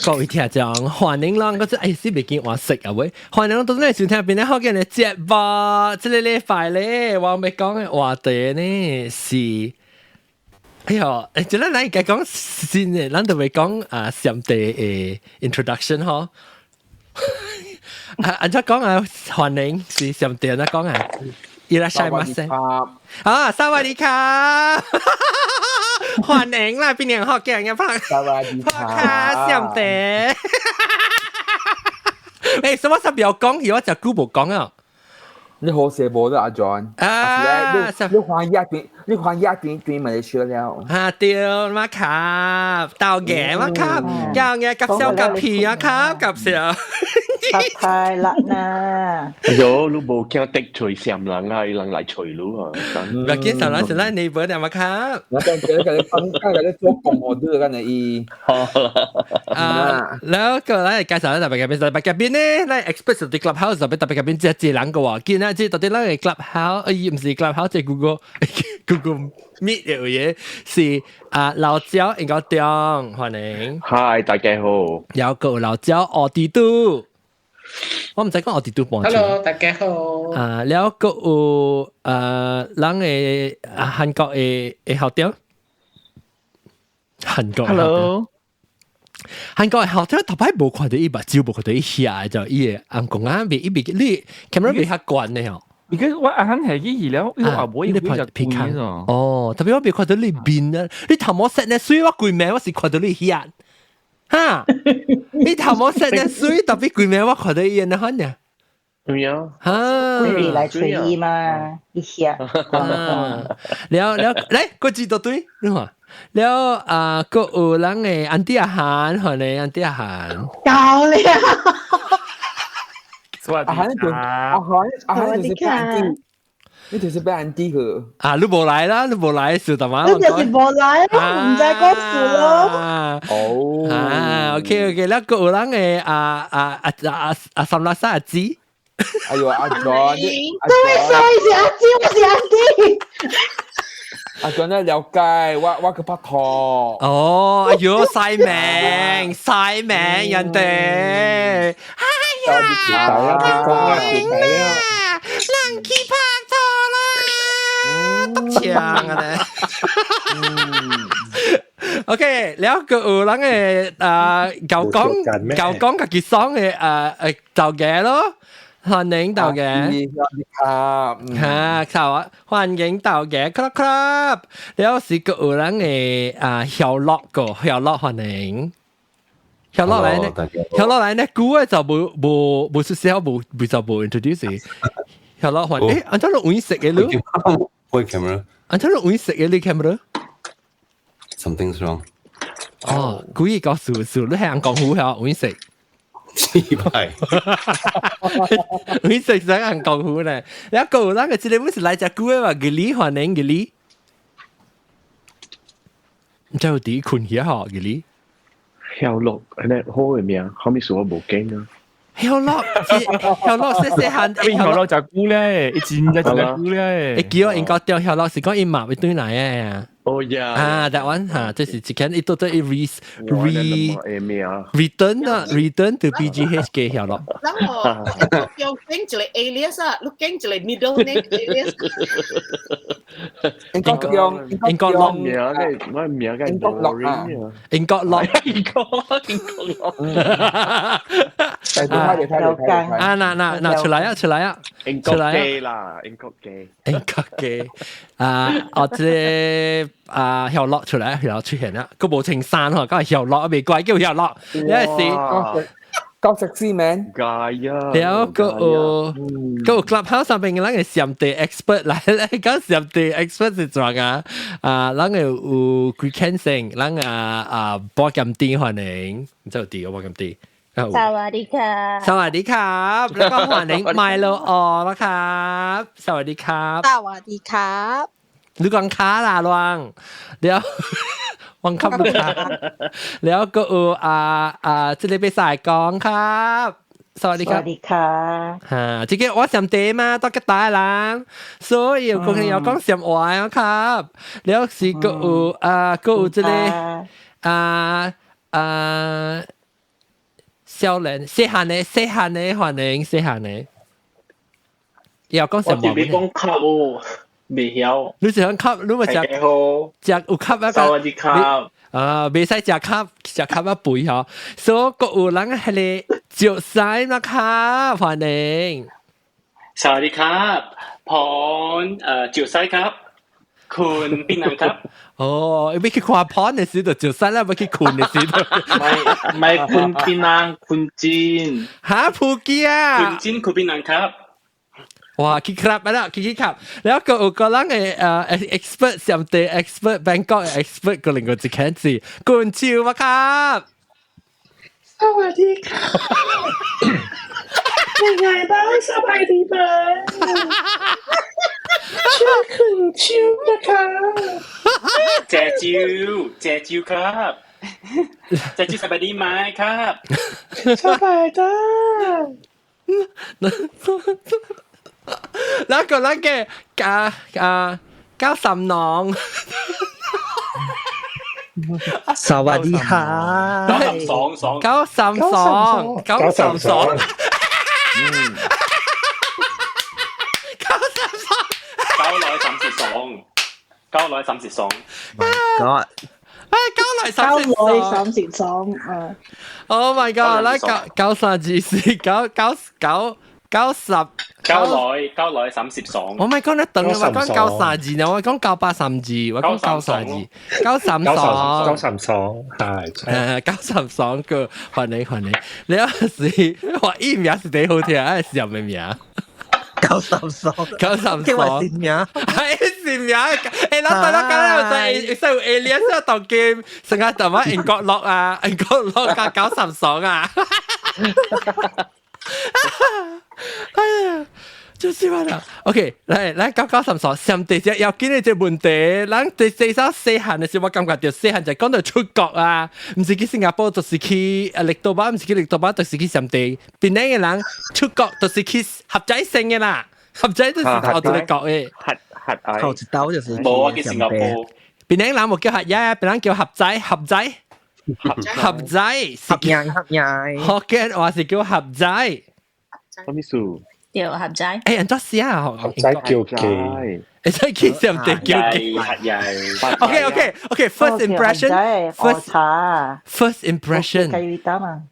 各位聽眾，歡迎咱嗰隻哎是未見我識啊喂，歡迎到嚟收聽邊咧好嘅嘅節目，這個禮拜咧我欲講嘅話題呢是，哎喲，誒，這咱來該講先嘅，咱就欲講啊，上帝嘅 introduction 嗬。啊，按怎講啊？歡迎是上帝按怎講啊？いらっしゃいませ。啊，薩瓦迪卡，歡迎啦！邊年學嘅人拍薩瓦迪拍卡上帝。誒，什麼十秒講？我就久無講啊。你好勢無啦，阿 John。啊，你歡迎轉，你歡迎轉轉馬來西亞了。啊對，嘛卡豆嘅嘛卡，教嘅夾笑夾皮啊卡夾笑。拍太辣啦！哎喲，你無驚得罪暹人啊，伊人來揣你啊！唔要緊，上來是咱內部的嘛卡。我講佢佢講佢做共和的咁嘅伊。啊，然後個來介紹特別嘉賓，特別嘉賓呢，咱 expert 佇 clubhouse 特別特別嘉賓只一人個喎，見啊，這到底咱個 clubhouse，哎，毋是 clubhouse，這 Google Meet 嘅嘢是啊，老焦應該中，歡迎。嗨，大家好。有個老焦奧迪都。我毋知講奧迪都半。 Hello，大家好。啊，了個有人嘅韓國嘅嘅校長，韓國。 Hello。韓國嘅校長頭擺無看著伊目睭，無看著伊遐就伊嘅翁公啊，未伊未你 camera 未較懸的吼。而家我啱係去了，你話無伊你拍皮卡哦，特別我未看到你面啊，你頭毛 set 呢水，我規暝我是看到你遐，哈，你頭毛 set 呢水，特別規暝我看到伊呢款呢。對啊，哈，你來吹伊嘛，一下。了了，來，過幾多對，你看。了啊，閣有人嘅 auntie 阿韓，歡迎 auntie 阿韓。夠了。阿韓就阿韓阿韓就是俾 auntie，你就是俾 auntie 去。啊，你無來啦，你無來是大媽。你就是無來咯，毋知講事咯。哦。啊，OK OK，了閣有人嘅啊啊啊啊啊三拉沙阿姊。哎呦，阿 John，對，所以是阿姊，我是 auntie。阿 John 咧了解，我去拍拖。哦，哎呦，曬命曬命人哋，哎呀，講啊，人去拍拖啦，篤槍啊咧。OK，了個有人嘅啊，舊講舊講家己爽嘅豆嘅咯。歡迎豆嘅，嚇，嚇，歡迎豆嘅，clap clap。了是個有人嘅啊，曉樂個曉樂歡迎，曉樂來呢，曉樂來呢，古嘅就無無無出聲，無無就無 introduce。曉樂歡，誒，按怎攏黃色嘅你？開 camera。按怎攏黃色嘅你 camera？ Something's wrong。哦，故意搞數數，你係人講虎曉黃色。失敗。你食啥人講虎咧？你個那個這個不是來隻久的嘛？吉利歡迎吉利，唔知有佇困起嗬？吉利。曉樂，安尼好嘅名，後面是我無驚啊。曉樂，曉樂細細漢，曉樂食久咧，伊真正真久咧。會記我應該掉曉樂是講伊媽會轉來嘅。哦呀！啊，that one 哈，這是一間伊到底 re re return 啊，return to BGH 嘅曉樂。然後又經一個 alias 啊，你經一個 middle name alias。英國用英國樂名嘅，我名嘅英國樂啊，英國樂，英國英國樂。啊，嗱嗱嗱，出來啊，出來啊，英國機啦，英國機，英國機啊，我這啊曉樂出來，曉樂出現啦，佢無穿衫嗬，講曉樂未怪叫曉樂，因為是夠 sexy man，該啊，了個有個 clubhouse 上邊咱個上帝 expert 來來講上帝 expert 是怎啊？啊，咱個有貴肯性，咱啊啊保險店歡迎，唔知有啲個保險店。 สวัสดีค่ะ สวัสดีครับ แล้วก็歡迎ไมโลออนะครับ สวัสดีครับ สวัสดีครับ 你講卡啦，亂了，วังคับลูกค้าแล้วก็เอออ่าอ่า這裡被晒講ครับสวัสดีครับ สวัสดีค่ะ 哈，這個我上帝嘛，到個大人，所以有可能要講上話ครับแล้ว是個有啊，個有這個啊啊。少年細漢的細漢的歡迎細漢的。要講什麼？我特別講卡哦，未曉。你是講卡，你咪食食有卡啊？薩瓦迪卡。啊，袂使食卡，食卡啊肥吼。所以閣有人係個石西嘛卡，歡迎。 สวัสดีครับผมเอ่อจิวไซครับคุณพี่นันครับ 哦，欲去看盤的時就石西啦，欲去睏的時就。 ไม่ไม่คุณพี่นังคุณจีน 哈普吉啊！ คุณจีนคุณพี่นันครับ 哇，去ครับ啦，去去ครับ，แล้วก็有個人嘅誒 expert 上地 expert Bangkok expert 個另外一間是冠超嘛ครับ สวัสดีค่ะเป็นไงบ้างสบายดีไหมชื่อคุณชิวนะคะ เจจิวเจจิวครับเจจิวสบายดีไหมครับ สบายจ้า แล้ว個人嘅啊啊九十น้อง สวัสดีค่ะ 932 九三สอง九三สอง九三สอง 932 932 God 啊九來三 932啊 Oh my god！咱九九三二四九九九九十 932 Oh my god！你等我講九三二呢，我講932，我講九三二，九三สอง 932係誒九三สอง個，歡迎歡迎。你有時話伊名是幾好聽，係什麼名？ 932，九三叫我姓名，係姓名。誒，咱大家講咧就係有 alias 當 game，成日就話英國樂啊，英國樂加九三สอง啊。哎呀，就是話啦。OK，來來九九三สอง，上第隻要緊的這問題，咱第最少細漢的時候，我感覺到細漢就講到出國啊，毋是去新加坡，就是去啊綠島吧，毋是去綠島吧，就是去上地。檳城的人出國就是去合仔性的啦，合仔就是頭一個國的。合合頭一刀就是無我去新加坡。檳城人無叫合仔，檳城叫合仔，合仔，合仔，合樣合樣。福建話是叫合仔。什麼意思？對，合仔。欸，按怎寫啊？合仔叫雞，會使去上地叫雞。OK OK OK，first impression，first first impression。雞蛋啊！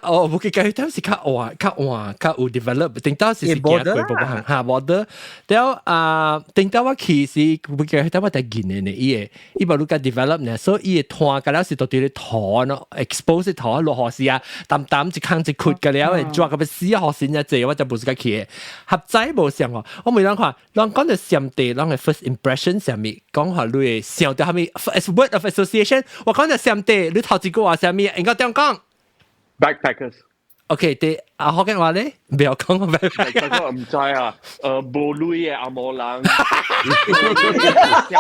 哦，無去雞蛋是較換、較換、較有 develop，頂到是是行過無行哈 border。了啊，頂到我去是無去雞蛋我才見的呢，伊個伊無愈較 develop 呢，所以伊個攤個了是到佇咧土喏，expose 土落雨時啊，淡淡一空一窟個了會抓個欲死啊，雨時真濟，我就無是較去的。合仔無相哦，我每人看，人講到上帝，人的 first impression 啥物，講話你會想到啥物？As word of association，我講到上帝，你頭一句話啥物？應該點講？ Backpackers。 OK，對，啊，福建話咧，不要講 backpacker。我毋知啊，無鐳的紅毛人，少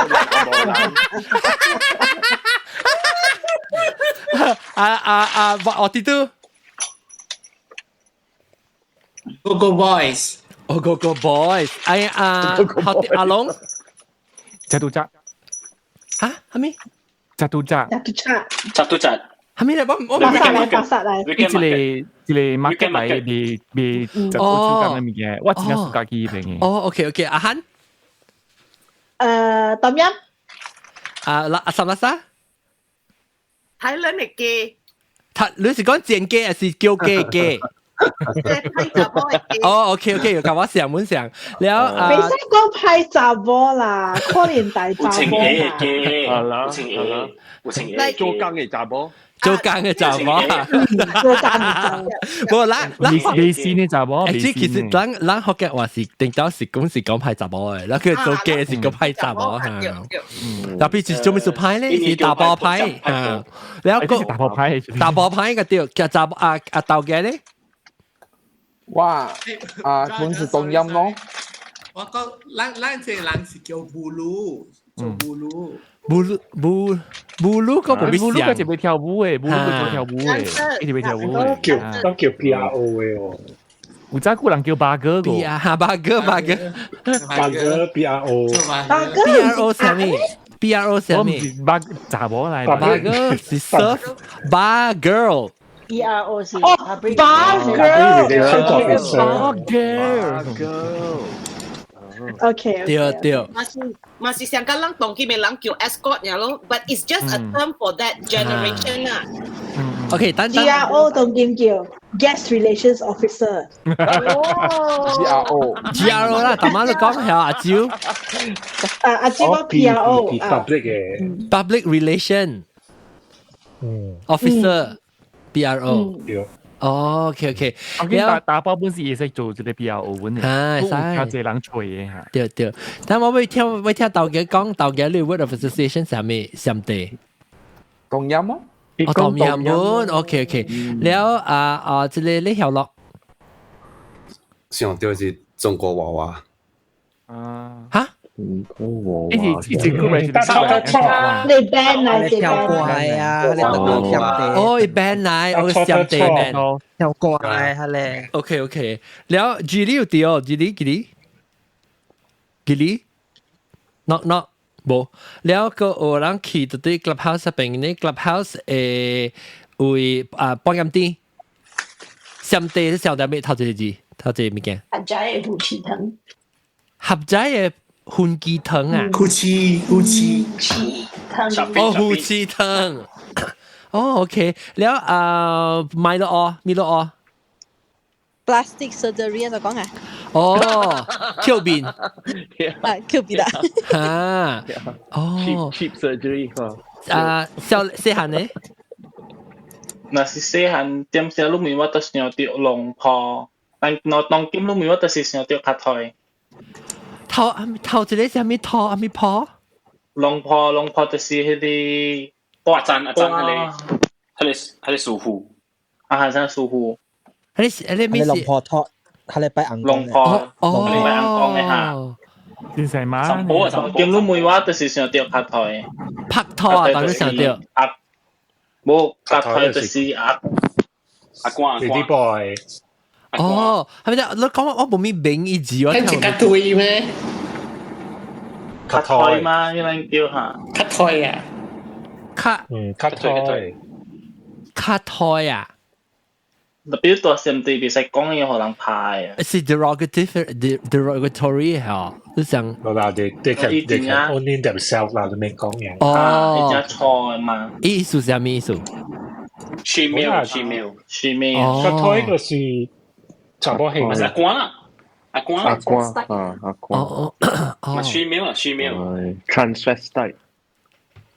年紅毛人。啊啊啊！我弟弟。 Go Go Boys。哦，Go Go Boys。哎啊，好，阿龍。扎杜扎。嚇？係咪？扎杜扎。扎杜扎。扎杜扎。係咪咧？我我巴薩來巴薩來。一個一個 market 來賣賣十個手工的物件，我真正暑假去彼邊的。哦，OK OK，阿漢。冬陰。啊，阿三拉沙。 Thailand 的雞。他你是講煎雞還是叫雞雞？哦，OK OK，有甲我想本想，了啊，袂使講歹查某啦，可憐大查某啦，有情嘅，有情嘅，做工的查某，做工的查某，做工的查某，無咱咱未先的查某，欸，其實咱咱福建話是頂到是講是講歹查某的，咱佢做雞是講歹查某嚇。特別是做咩事歹咧？是大波歹嚇，了個大波歹，大波歹個對，叫查某啊啊豆家咧。哇！啊，本是冬陰咯。我講，咱咱這個人是叫布魯，做布魯。布魯布布魯個無必布魯個是會跳舞的，布魯個跳舞的，伊是會跳舞的。叫都叫 P R O 的哦。有早久人叫八哥個。啊，八哥八哥八哥 B R O。八哥 B R O 啥物？B R O 啥物？八查某來。八哥是 surf bar girl。PRO 是哦，bar girl。 Bar girl。 OK。對對。嘛是嘛是上個人當今的人叫 escort 爾咯，but it's just a term for that generation 啊。 OK，等等。 GRO 當今叫 Guest Relations Officer。 GRO。 GRO 啦，頭晚都講係阿蕉。啊，阿蕉講 PRO 啊。 public 嘅 Public Relation。Officer BRO。對。哦，OK OK。我見打打包本是會使做這個 BRO 本嘅，啊，會使。較濟人揣嘅嚇。對對，但我會聽會聽豆姐講，豆姐你 word of association 啥物上地？同音咯。哦，同音本，OK OK。了啊啊，這個你曉落。上到是中國娃娃。啊。嚇？中國娃娃。一一個咪是你 band 來，你跳怪啊，你等跳地。哦，band 來，我上地 band。跳怪係咧。 OK OK。了，吉利有啲哦，吉利吉利，吉利，knock knock。無，了個有人去到對 clubhouse 入邊呢，clubhouse 為啊半點啲，上地是上點咩？頭一個字，頭一個物件。合仔的夫妻糖。合仔的熏雞湯啊！夫妻夫妻湯。哦，夫妻湯。哦，OK，了啊，買咗哦，咪咗哦。 Plastic surgery 就講啊。哦，Q 面。啊，Q 面啦。嚇！哦 cheap surgery 啊，小細漢呢？若是細漢點時你問我，就想著龍婆，但若當今你問我，就是想著較台。頭頭一個是啥物頭？啥物婆？龍婆龍婆就是彼個阿贊阿贊，彼個師傅，啊，係啥師傅？彼個咩？龍婆托，彼個拜尪公。龍婆，哦，拜尪公的哈。真係嘛？三寶啊，三寶。今你問我，就是想著拍台。拍拖啊，當然想著。啊，無拍台就是阿阿官阿官。boy。哦，係咪啫？你講我無咩名一字，我聽一個對咩？卡台嘛，伊咱叫哈。卡台啊。卡卡台。卡台啊。特別大聲對袂使講嘢，予人拍啊。是 derogative derogatory 嚇，你想？冇啦，they can only themselves 啦，你免講嘢。哦，伊只錯嘛。意思是啥物意思？Female female female。卡台就是查某型。阿官啦，阿官。阿官啊，阿官。哦哦。嘛 female 啦，female。 Transvestite。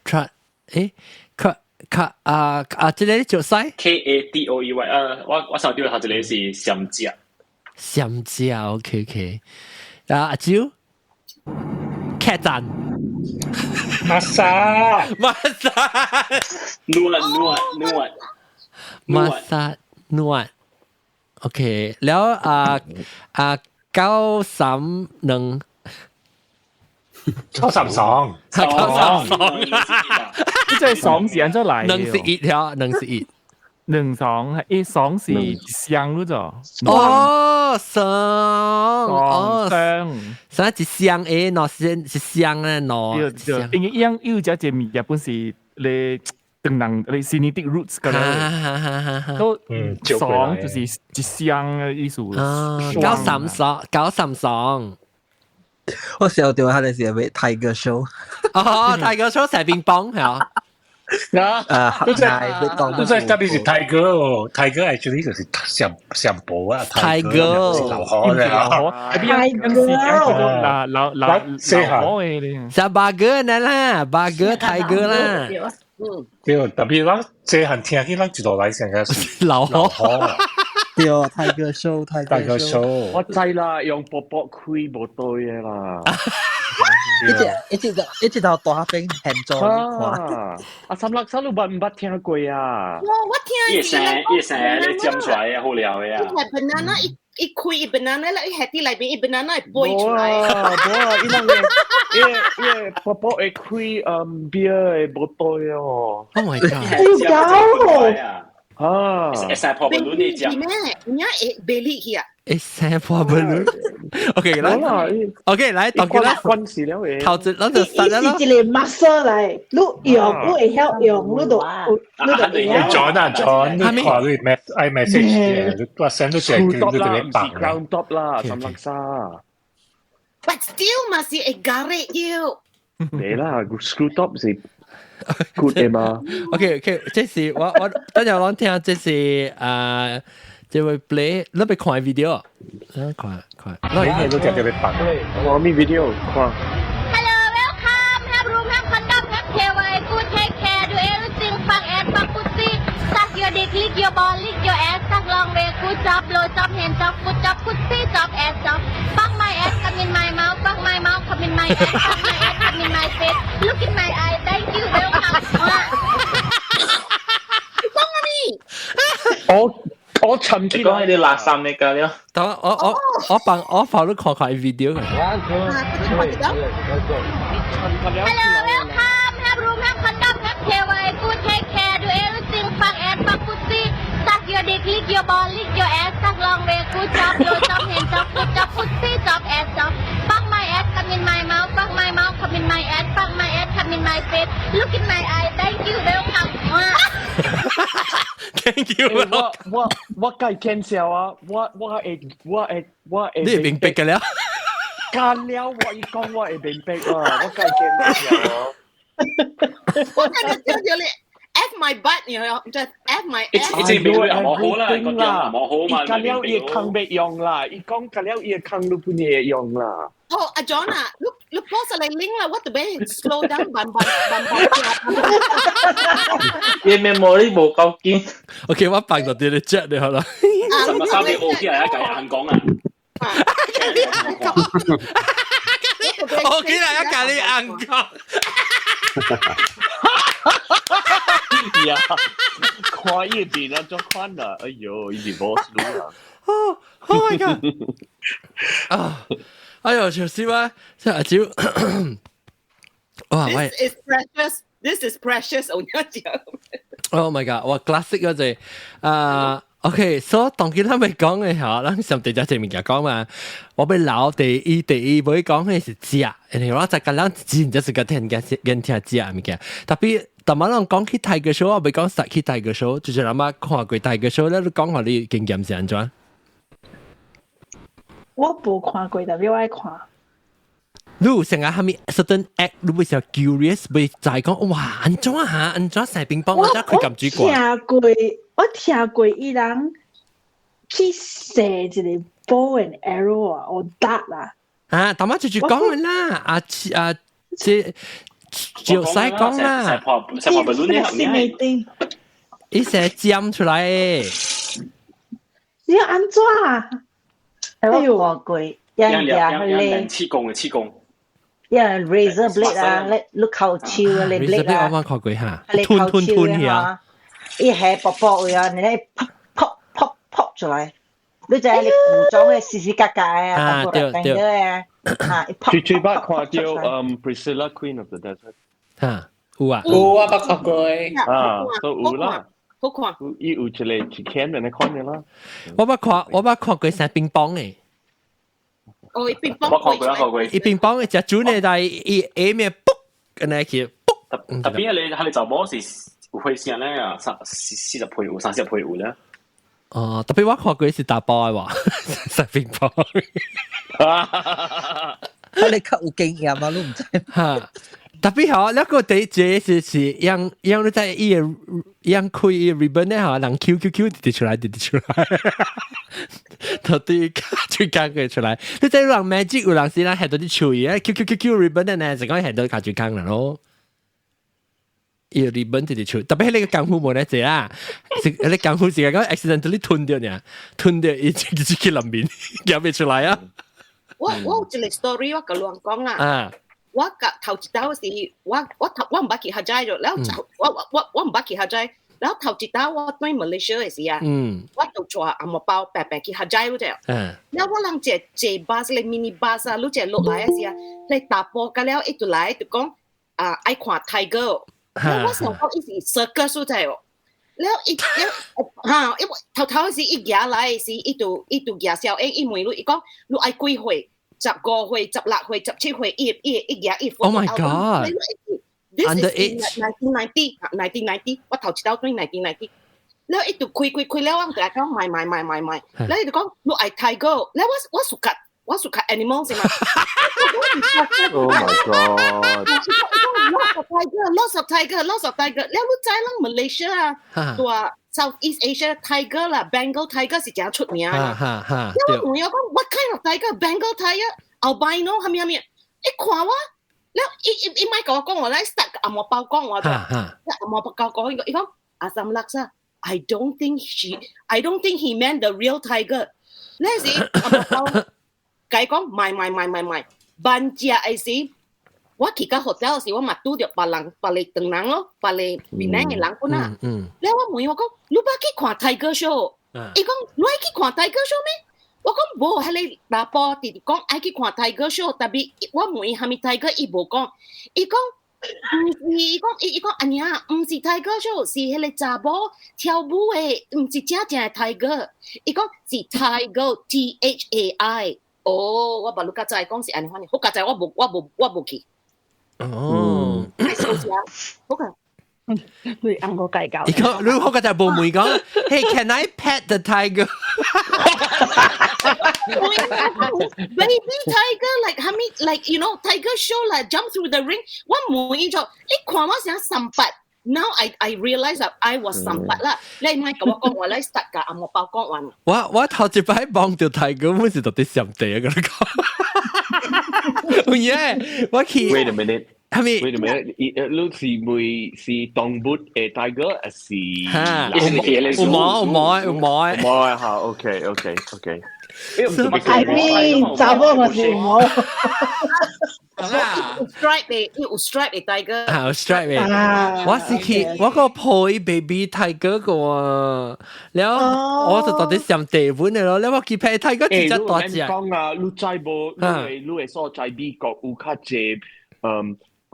Trans 誒，佢。卡啊啊！這個叫啥？KADOEY 啊，我上丟頭一個是閃食。閃食，OK OK。啊，阿蕉，客棧。馬莎，馬莎，นวดนวดนวด 馬莎นวด OK，แล้ว啊啊932， 932， 932，即係爽是按怎來？兩是一條，兩是一，兩雙一雙是雙咯啫。哦，雙哦雙，啥一雙誒，喏是是雙咧，喏。因為伊樣有只隻物件本是咧唐人咧 Sinitic roots 個咧，都雙就是一雙的意思。 932，932。我想到佢哋是咩 Tiger Show。哦，Tiger Show 食冰棒係啊。啊，都在都在特別是 Tiger 哦，Tiger actually 就是上上寶啊，Tiger 是老火嘅啊， Tiger 老老老老火嘅，食 burger 呢啦，burger Tiger 啦。對，特別咱細漢聽起，咱一路來上個是老火。對，Tiger Show，Tiger Show，我知啦，用卜卜開無對嘅啦。一直一直就一直到大邊現做看。啊，三六三六捌毋捌聽過啊？我我聽伊聲伊聲咧尖出來好料的啊。伊係 banana 一一開一 banana 咧，伊下底內邊一 banana 會飛出來。無啊，無啊，伊人嘅伊伊卜卜會開beer 的無對哦。 Oh my god！有搞啊！會使破不你食。咩？你會袂力去啊？會生破 balloon。OK，來，OK，來，當佢啦，關事了嘅。頭一，咱就殺了咯。是一個 muscle 來，你用，你會曉用，你就你就會曉。 John 啊，John，你看你 iMessage 嘅，你我 send 咗隻叫你就俾白。 Ground top 啦，浸垃圾。 But still 嘛是會 garik 要。嚟啦，screw top 是 good 嘅嘛。 OK，這是我等陣我聽，這是啊。這位 play，你欲看 video，看看，你都只叫你白。我咪 video 看。 Hello, welcome. Have room, have condom, have KY, good take care, do everything, fuck ass, fuck pussy, suck your dick, lick your ball, lick your ass, suck long way, good job, blow job, hand job, good job, pussy job, ass job, fuck my ass, come in my mouth, fuck my mouth, come in my ass, fuck my ass, come in my face, look in my eye, thank you, welcome. 講啊咪？我沉你講係啲垃圾咩㗎了？等我幫我放你看看 video。 Hello, welcome. Have room, have condom, have KY, good take care, do everything, fuck ass, fuck pussy, suck your dick, lick your ball, lick your ass, suck long way, good job, blow job, hand job, good job, pussy job, ass job, fuck my ass, come in my mouth, fuck my mouth, come in my ass, fuck my ass, come in my face, look in my eye, thank you, welcome. Thank you。我梗係 cancel 啊！我會你明白嘅了？幹了，我一講我會明白啊！我梗係 cancel 啊！我今日聽到你 F my butt，然後就 F my ass。這邊會冇好啦，個電冇好嘛。伊幹了伊會康欲用啦，伊講幹了伊會康你本會用啦。哦，阿 John 啊，你 post 嚟 link 啦，我特別 slow down 慢慢慢慢。伊 memory 無夠堅。 OK，我放到啲你 chat 你好啦。什麼三啲 OK 嚟啊？計硬講啊！ OK 啦，一計你硬講。呀，看伊面啊，做款啦，哎呦，伊是 boss 啦。哦，Oh my god！啊，哎呦，笑死我！真係阿招，哇喂！This is precious. This is precious. 我講。 Oh my god！哇，classic 嗰隻啊，OK，所以當佢咱咪講嘅嚇，咱上第一隻物件講嘛，我欲留第一尾講嘅是食，因為我就甲咱真正是個聽嘅跟聽食物件，特別。但係人講起 Tiger Show，我未講實去 Tiger Show，就是人媽看過 Tiger Show 咧，你講下你經驗是按怎？我無看過，但係我愛看。你有成日蝦米 certain act，你會想 curious，會就係講哇，按怎嚇，按怎射乒乓，按怎開撳主管？聽過，我聽過伊人去射一個 bow and arrow 啊，我 dart 啦。啊，大媽就講啦，啊啊，這。就使講啦，射破射破 balloon 呢？伊射尖出來的。你要按怎啊？哎呦，看過，一人兩氣功嘅氣功。一人 razor blade 啊，你扣手啊，你 blade 啊，我冇看過嚇，吞吞吞呀，伊係薄薄嘅啊，你咧 pop pop pop pop 出來，你就係你古裝嘅絲絲格格啊，對對啊。最最捌看到Priscilla Queen of the Desert 嚇，有啊，有啊，捌看過。啊，都有啦。好看。伊有一個一間的看的啦。我捌看過射乒乓的。哦，乒乓。我看過，看過。伊乒乓食準的，但係伊下面卜，咁樣去卜。特別係你查某是有歲聲咧啊，三四四十歲有，30歲有咧。哦，特別我看過是查埔的喎，射乒乓。你較有經驗啊，你毋知。嚇，特別好，那個第一個是用用你在伊個用開伊 ribbon 咧嚇，人 Q Q Q 直直出來，直直出來，到底最講佢出來。你知人 magic 有人是咱下到啲手伊，Q Q Q Q ribbon 咧，就講下到卡住空啦咯。伊個 ribbon 直直出，特別係你個功夫無咧濟啦，是你功夫是講 accidentally 吞掉呢，吞掉伊就直去裡面，夾袂出來啊。我有一個 story 我共人講啦。我甲頭一道是，我頭我毋捌去合齋咗，然後我毋捌去合齋，然後頭一道我轉馬來西亞的時啊，我就坐紅毛包白白去合齋嗰隻。然後我人坐坐 bus 咧 mini bus 啊，你坐落來的時啊，你查埔甲了伊就來就講啊愛看 tiger，我想講伊是 circus 所在哦，了伊了嚇，因為頭頭時伊行來時，伊就舉小英，伊問你，伊講你愛幾歲？15歲、16歲、17歲，伊舉伊 Oh my God！ This is in 1990, 1990，我頭一道對 1990。了伊就開開開了，我就講買買買買買，了伊就講你愛 tiger，了我屬較 animal 是嘛？Oh my God！ Lots of tiger, lots of tiger, lots of tiger。了你知咱 Malaysia 啊，對 Southeast Asia tiger 啦，Bengal tiger 是誠出名啊。了我問我講 what kind of tiger? Bengal tiger, albino 啥物啥物？伊看我，了伊伊伊莫共我講話，來 start 阿毛包講話，阿毛包講伊講伊講 Assam laksa。I don't think she, I don't think he meant the real tiger。那時阿毛包共伊講買買買買買，萬食的時，我去到 hotel 時，我嘛拄著別人別個唐人咯，別個檳城的人本啊。了我問我講，你捌去看 tiger show？伊講你愛去看 tiger show 咩？我講無，彼个查埔直直講愛去看 tiger show，tapi 我問伊啥物 tiger，伊無講，伊講。毋是，伊講伊伊講按呢，毋是 tiger show，是彼个查某跳舞的，毋是正正的 tiger。伊講是 Thai T H A I。哦，我捌你較早講是按呢款，好佳哉我無去。哦，好個。你按我計較。伊講你好佳哉無問講，Hey, can I pet the tiger？ Baby tiger like 啥物 like tiger show like jump through the ring。我問伊就，你看我成三八。Now I realize that I was 三八啦。你莫共我講話，你 start 共阿毛包講完。我頭一擺望著 tiger，我是到底上地啊！共你講。有影，我去。 Wait a minute。係咪？Wait a minute，你是會是動物的 tiger 還是？嚇，有毛有毛有毛。有毛嚇，OK。 I mean，查某嘛是有毛。 Stripe 的，有 stripe 的 tiger。啊，有 stripe 的。我是去我個抱伊 baby tiger 個啊，了我就到底上地本的咯，了我去拍 tiger 真正大隻。講啊，你知無？你的所在美國有較濟，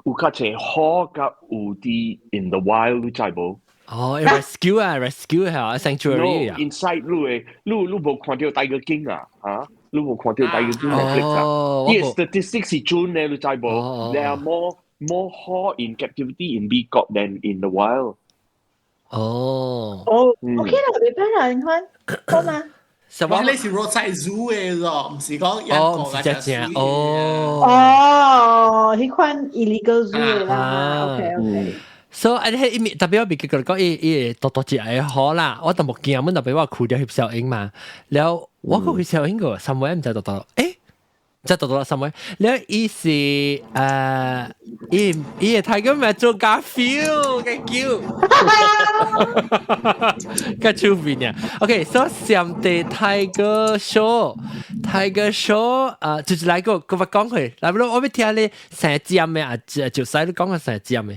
有較濟虎佮有佇 in the wild，你知無？哦，rescue 啊，rescue 係 sanctuary 啊。Inside 你的，你無看著 Tiger King 啊？嚇？你無看著 Tiger King Netflix 啊？伊 statistics 是準的，你知無？There are more 虎 in captivity in 美國 than in the wild。哦。哦，OK 啦，沒辦法，你看，好嗎？我你是 roadside zoo 的咯，毋是講一個隻隻哦。哦，彼款 illegal zoo 啦，OK。所以啊，你彼面 tapi 我袂記得講伊伊會大大隻的虎啦，我都無驚，阮 tapi 我看著翕小影嘛，了我閣翕小影個，三位毋知大大，欸，毋知大大三位，了伊是伊伊會睇個咩做咖啡，幾 cute，較出名啊。OK，所以上帝 Tiger Show，Tiger Show 啊，就是來個，閣我講去，來不我欲聽你生尖的啊，就使你講個生尖的。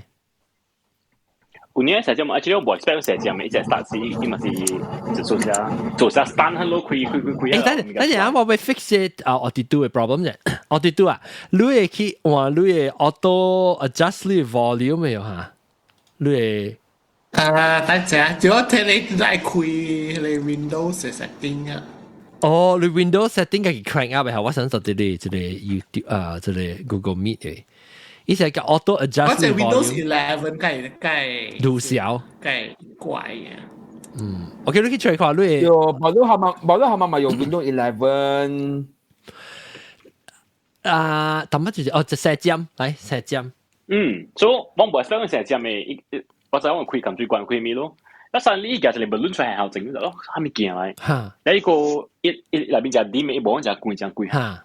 舊年成隻嘛，actually 我無 expect 成隻嘛，一隻 start 是伊嘛是就做啥做啥 stand 很多開開開開。欸，等等陣啊，我欲 fix 啊，audio 的 problem 啫，audio 啊，你會去換你的 auto adjust 你的 volume 沒有哈？你會啊，等陣，就我聽你來開你 Windows setting 啊。哦，你 Windows setting 家己 crank up 的，我想說這個這個 YouTube 啊，這個 Google Meet 的。伊是個 auto adjust。我這 Windows 11計計。愈小。計怪啊。嗯，OK，你去 try 看你。有，無你係咪無你係咪咪用 Windows 11？啊，淡薄就是哦，就射尖，來射尖。嗯，所以我無想射尖的，我知我開撳最關開咪咯。一散你而家就嚟無論出來後整就咯，啥物件來？你一個一一內面隻點的，伊無講誠貴誠貴。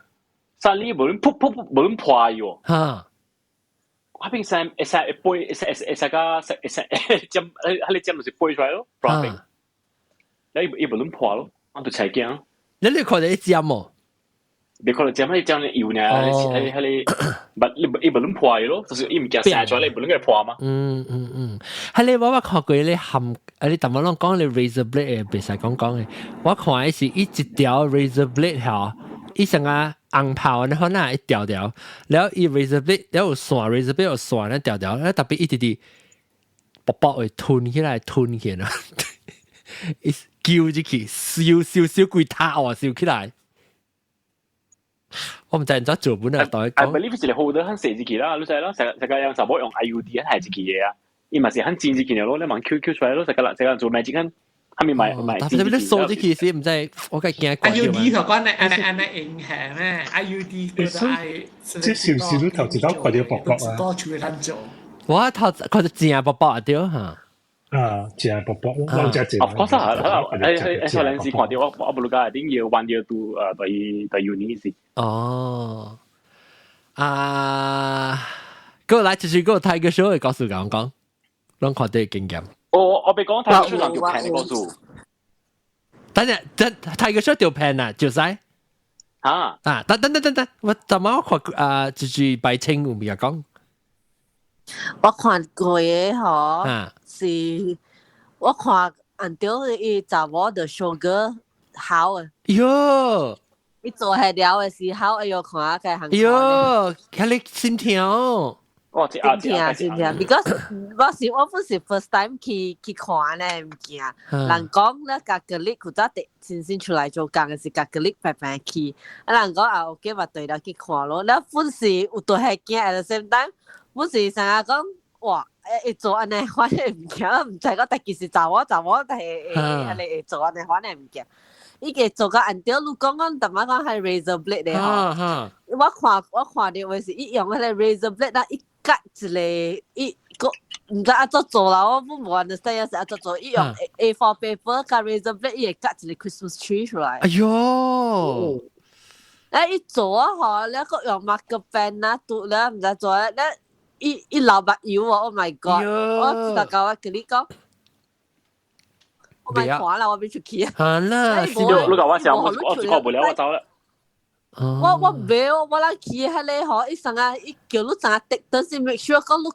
散你無論噗噗噗無論破喲。我邊成會使會飛，會使會使個會使尖，彼个尖就是飛出來咯，破邊。你伊無論破咯，我就才驚。你看著伊尖無？你看著尖，彼尖油爾，彼彼個，無伊伊無論破咯，就是伊物件射出來，伊無論個破嘛。嗯嗯嗯，彼个我捌看過咧含，啊你淡薄攏講咧 razor blade 的，袂使講講的。我看的是伊一條 razor blade 吼，伊像啊紅炮按呢款啊，一條條，了伊 razor blade 了有線 razor blade 有線咧條條，了 tapi 伊直直薄薄會吞起來，吞起來，伊揪入去，燒燒燒規塔哦，燒起來。我毋知按怎做本啊，當伊講。I believe 是好多很細入去啦，你知咯，成成個人查某用 IUD 係入去嘅啊，伊嘛是很尖入去咯，你問 Q Q 出來咯，成個人成個人做 magic 很。係咪買買？但係你掃入去時毋知，我梗係驚。 IUD 頭講你按呢按呢影響咩？IUD 佢係即係少少頭一道看著薄薄啊。多處理做。我頭看著正薄薄啊對嚇。啊，正薄薄，我只正。 Of course 啊，誒誒，少年時看著我我無了解，頂要 one year 都誒對對 uni 時。哦，啊，過來就是個睇個 show 嘅故事講講，攏看著經驗。我我別講睇個 show 人就騙嘅故事。等陣，等睇個 show 就騙啊，就使。啊啊！等等等等等，我怎麼我看啊？就是白清有咪講？我看過的嗬，是我看按照伊查某的小哥好啊。喲！伊做下了的時候，哎喲，看下佢行。喲，看你心痛。哦，心痛心痛，because 我是我不是 first time 去去看呢物件，人講咧共 colleague 古早新新出來做工的是共 colleague 排排去，啊人講啊 OK 嘛對了去看咯，了本是有對係驚，at the same time 本是成日講哇，會做按呢款的物件，毋知講但其實查某查某但係會按呢會做按呢款的物件。伊個做甲按照你講講，淡仔講係 razor blade 的吼。我看我看著話是伊用彼個 razor blade 啦，伊割一個伊個毋知按怎做啦，我本無 understand 是按怎做。伊用 A4 paper 佮 razor blade，伊會割一個 Christmas tree 出來。哎喲！啊！伊做啊吼，了閣用 marker pen 啊，塗了毋知做啊，了伊伊流目油哦！Oh my god！我就共我佮你講。我莫看啦，我欲出去啊！好啦，你你共我想，我我看無了，我走啦。我我袂，我咱去彼个吼，伊啥啊，伊叫你怎啊滴，但是 make sure 講你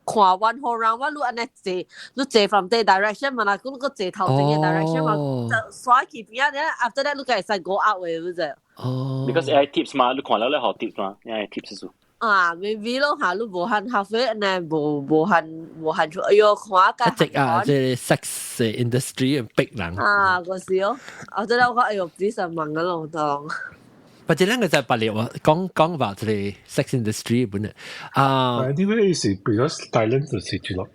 看 one whole round，我你按呢坐，你坐 from 這 direction 嘛啦，佮你閣坐頭前的 direction 嘛，就刷去邊仔，after that 你才會使 go out 的，你知？哦。 Because AI tips 嘛，你看了你學 tips 嘛，AI tips 數。啊，maybe 咯嚇，你無限 halfway 按呢無無限無限出，哎喲，看一直啊，這個 sex industry 逼人。啊，嗰時哦，後頭我講哎喲，please 問個咯，當。或者咱個在別了講講話這個 sex industry 本來啊。呢個意思，because Thailand 就是做落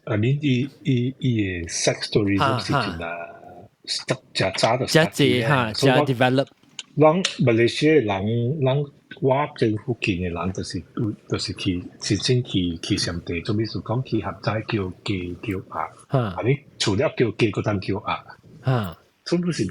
I mean 伊伊伊的 sex tourism 是真啊，誠早就誠濟哈，誠 develop。咱馬來西亞人，咱我這附近的人就是就是去真正去去上地，做咩事講去合齋叫雞叫鴨，啊你除了叫雞，閣當叫鴨，所以是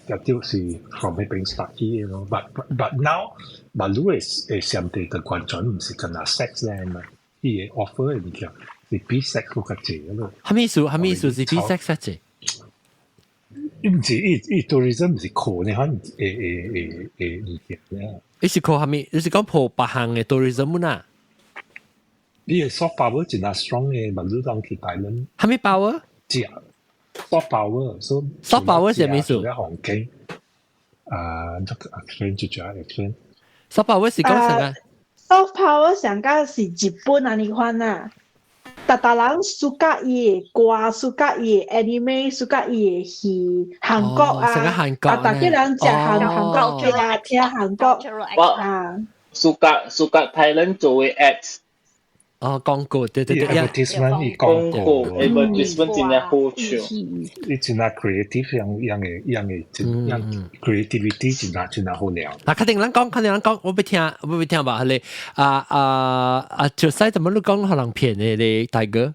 也就是 from 彼邊 start 起的咯。But now，馬路的的上地就完全毋是干焦 sex 咧嘛，伊的 offer 的物件是比 sex 閣較濟咯。啥物意思？啥物意思是比 sex 較濟？伊毋是伊伊 tourism 毋是靠呢款會會會會物件咧。你是靠啥物？你是講破別項的 tourism 啊？伊的 soft power 真係 strong 的，馬路當去大輪。啥物 power？食 soft power，所以 soft power 是啥物意思？除了環境，啊，explain 就就 explain。 soft power 是講啥個？soft power 上個是日本按呢款啊。逐逐人 suka 伊的歌，suka 伊的 anime，suka 伊的戲，韓國啊，逐逐個人食韓韓國劇啊，聽韓國啊。 Suka suka Thailand 做的 ads。哦，廣告對對對，advertisement 廣告，advertisement 真係好笑。伊真係 creative 樣樣的樣的真樣 creativity 真係真係好了。啊，確定咱講，確定咱講，我欲聽，我欲聽吧，彼個啊啊啊，就使怎麼你講予人騙的咧，大哥？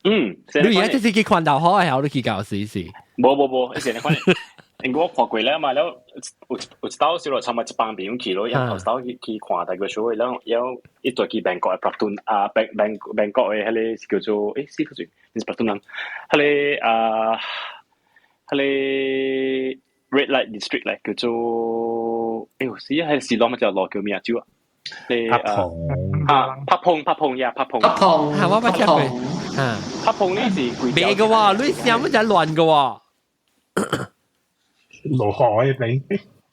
你而家這是去看老好的，你去搞試試？無無無，以前你看，因為我看過了嘛，了有有一道小落差不多一幫朋友去咯，然後頭去去看大個 show，然後然後伊就去曼谷的 Pratunam 啊，曼曼曼谷的彼個叫做欸，是叫做毋是 Pratunam，彼個啊，彼個 Red Light District 咧，叫做哎喲，死啊，彼個是攞乜隻路叫咩啊？招啊？帕蓬啊，帕蓬帕蓬呀，帕蓬帕蓬，嚇我捌聽過，啊，帕蓬呢是貴袂个喎，你想乜就亂个喎。落海邊。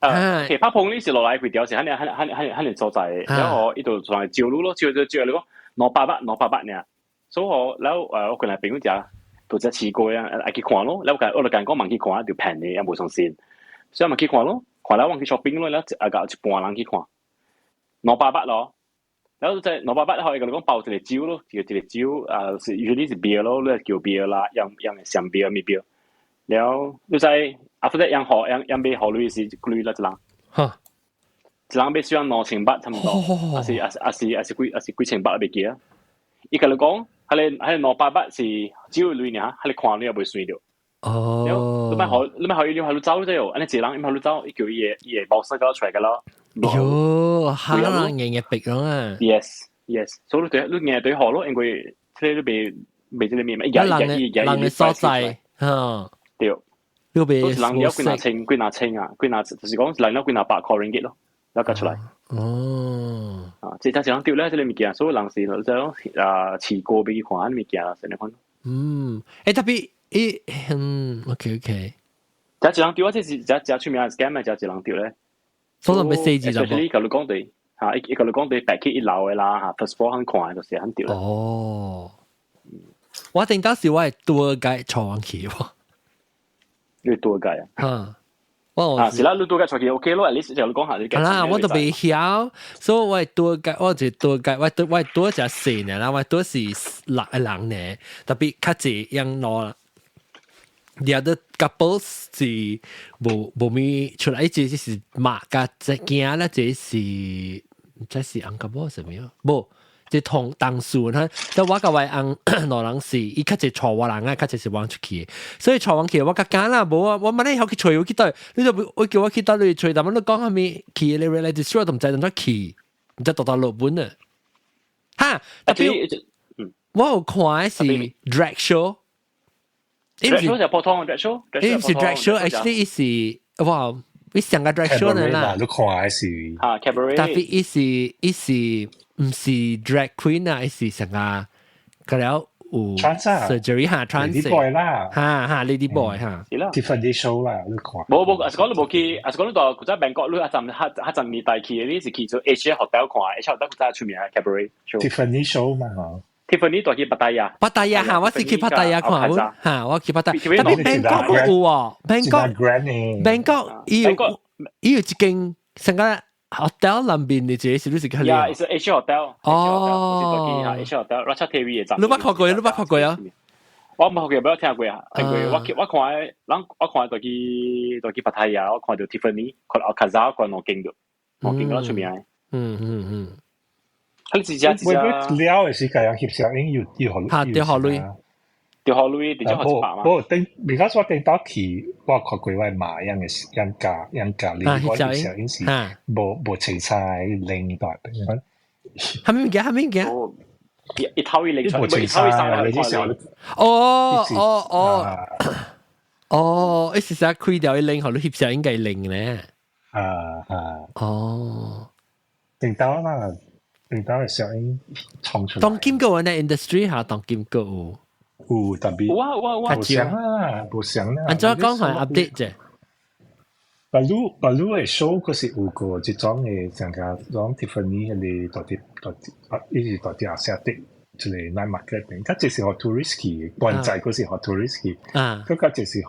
啊，其實帕蓬呢是落來幾條是肯定肯定肯定肯定所在，然後伊就上來招你咯，招招招你講兩百八兩百八爾，所以我然後我近來朋友食，都只試過啊，愛去看咯。然後我就講講問去看就平嘅，也無相信，所以問去看咯。看了我去 shopping 咯，然後啊個一半人去看，200 baht 咯。然後就200 baht，後伊共你講包一個酒咯，一個一個酒啊，是 usually 是 beer 咯，你叫 beer 啦，樣樣香 beer 咪 beer。然後你知 after that 樣好樣樣買好鐳是幾鐳啦一人。哈。一人買需要2000 baht 差唔多，還是還是還是還是幾還是幾千 baht 袂記啊。伊共你講，彼個200 baht 是只有鐳爾，彼個看你也袂算著。哦。你莫予你莫予伊你予走者哦，按呢一個人伊予你走，伊叫伊的伊的 boss 個出來個咯。喲，嚇人硬硬逼咯啊！Yes, yes，所以你對你硬對好咯，因為這個你袂袂這個面嘛，伊人人的所在，嚇。對。你袂人了幾若千幾若千啊，幾若就是講人了幾若百塊 ringgit 咯，了加出來。哦。啊，這才是人對咧，這個物件，所以人是就講啊，試過欲去看物件啦，啥物款。嗯，欸，特別伊，嗯，OK OK。這一人對啊，這是這這出名 scam 啊，這一人對咧。所以欲四字就。 especially 共你講對，嚇，伊共你講對白去一樓的啦，嚇，first floor 肯看就是很對。哦。我頂當時我係 tour guide 帶阮去喎。你 tour guide 啊？嚇。我啊，是啦，你 tour guide 帶去 OK 咯，at least 就你講下你。係啦，我都袂曉，所以我係 tour guide，我就 tour guide，我我 tour 只四呢啦，我 tour 是六個人呢，特別較濟樣攞。The other couples 是無無咪出來，一隻是馬甲隻囝啦，這是這是翁甲某啥物啊？無，這同同事哈，就我甲我翁兩人是，伊較濟帶我人啊，較濟是我出去，所以帶阮去我較驚啦，無啊，我問你曉去揣我去佗，你就我叫我去佗你揣，但係你講啥物去你 reality show 都毋知怎去，毋知倒倒落本啊，哈，特別我有看的是 drag show。 drag show 就普通 drag show，伊毋是 drag show，actually 伊是哇，伊上個 drag show 呢啦。你看的是啊 cabaret，特別伊是伊是毋是 drag queen 啊，伊是上個個了有 surgery 哈 trans lady boy 啦，哈哈 lady boy 哈。是啦，Tiffany show 啦，你看。無無，阿是講你無去，阿是講你到古早曼谷，你阿陣較較陣年代去的，你是去做 Asia Hotel 看，Asia Hotel 古早出名 cabaret show。 Tiffany show 嘛嗬。 Tiffany 帶去芭達雅，芭達雅哈，我是去芭達雅看，哈，我去芭達雅。特別曼谷有喎，曼谷曼谷伊有伊有一間成個 hotel 內面的這個是你是去？Yeah, it's Asia Hotel。哦，Asia Hotel，Ratchathewi 的站。你捌看過？你捌看過啊？我冇看過，冇聽過啊。因為我我看人，我看到去到去芭達雅，我看到 Tiffany，看 Alcazar，看兩間度，兩間都出名。嗯嗯嗯。佢自家自家。了的是共人翕相影要要予嚇，著予鐳，著予鐳，直接予一百嘛。無頂，而家我頂到去，我看過我媽樣的樣教樣教，你我翕相影是無無清楚領大。啥物物件？啥物件？一套一領無清楚你啲時候。哦哦哦，哦，伊是啥開掉一領，予你翕相應該領咧。啊啊。哦。頂到啦。頂到嘅相影創出來。當今個呢 industry 下，當今個有。有特別。有啊有啊有啊。無相啊，無相啊。按怎講係 update 啫？巴魯巴魯的 show 嗰是有過這種的，像個種 Tiffany 彼個大啲大啲，伊是大啲阿些的，一個 night market 邊，較濟是予 tourist 去，關在嗰是予 tourist 去，佢較濟是予予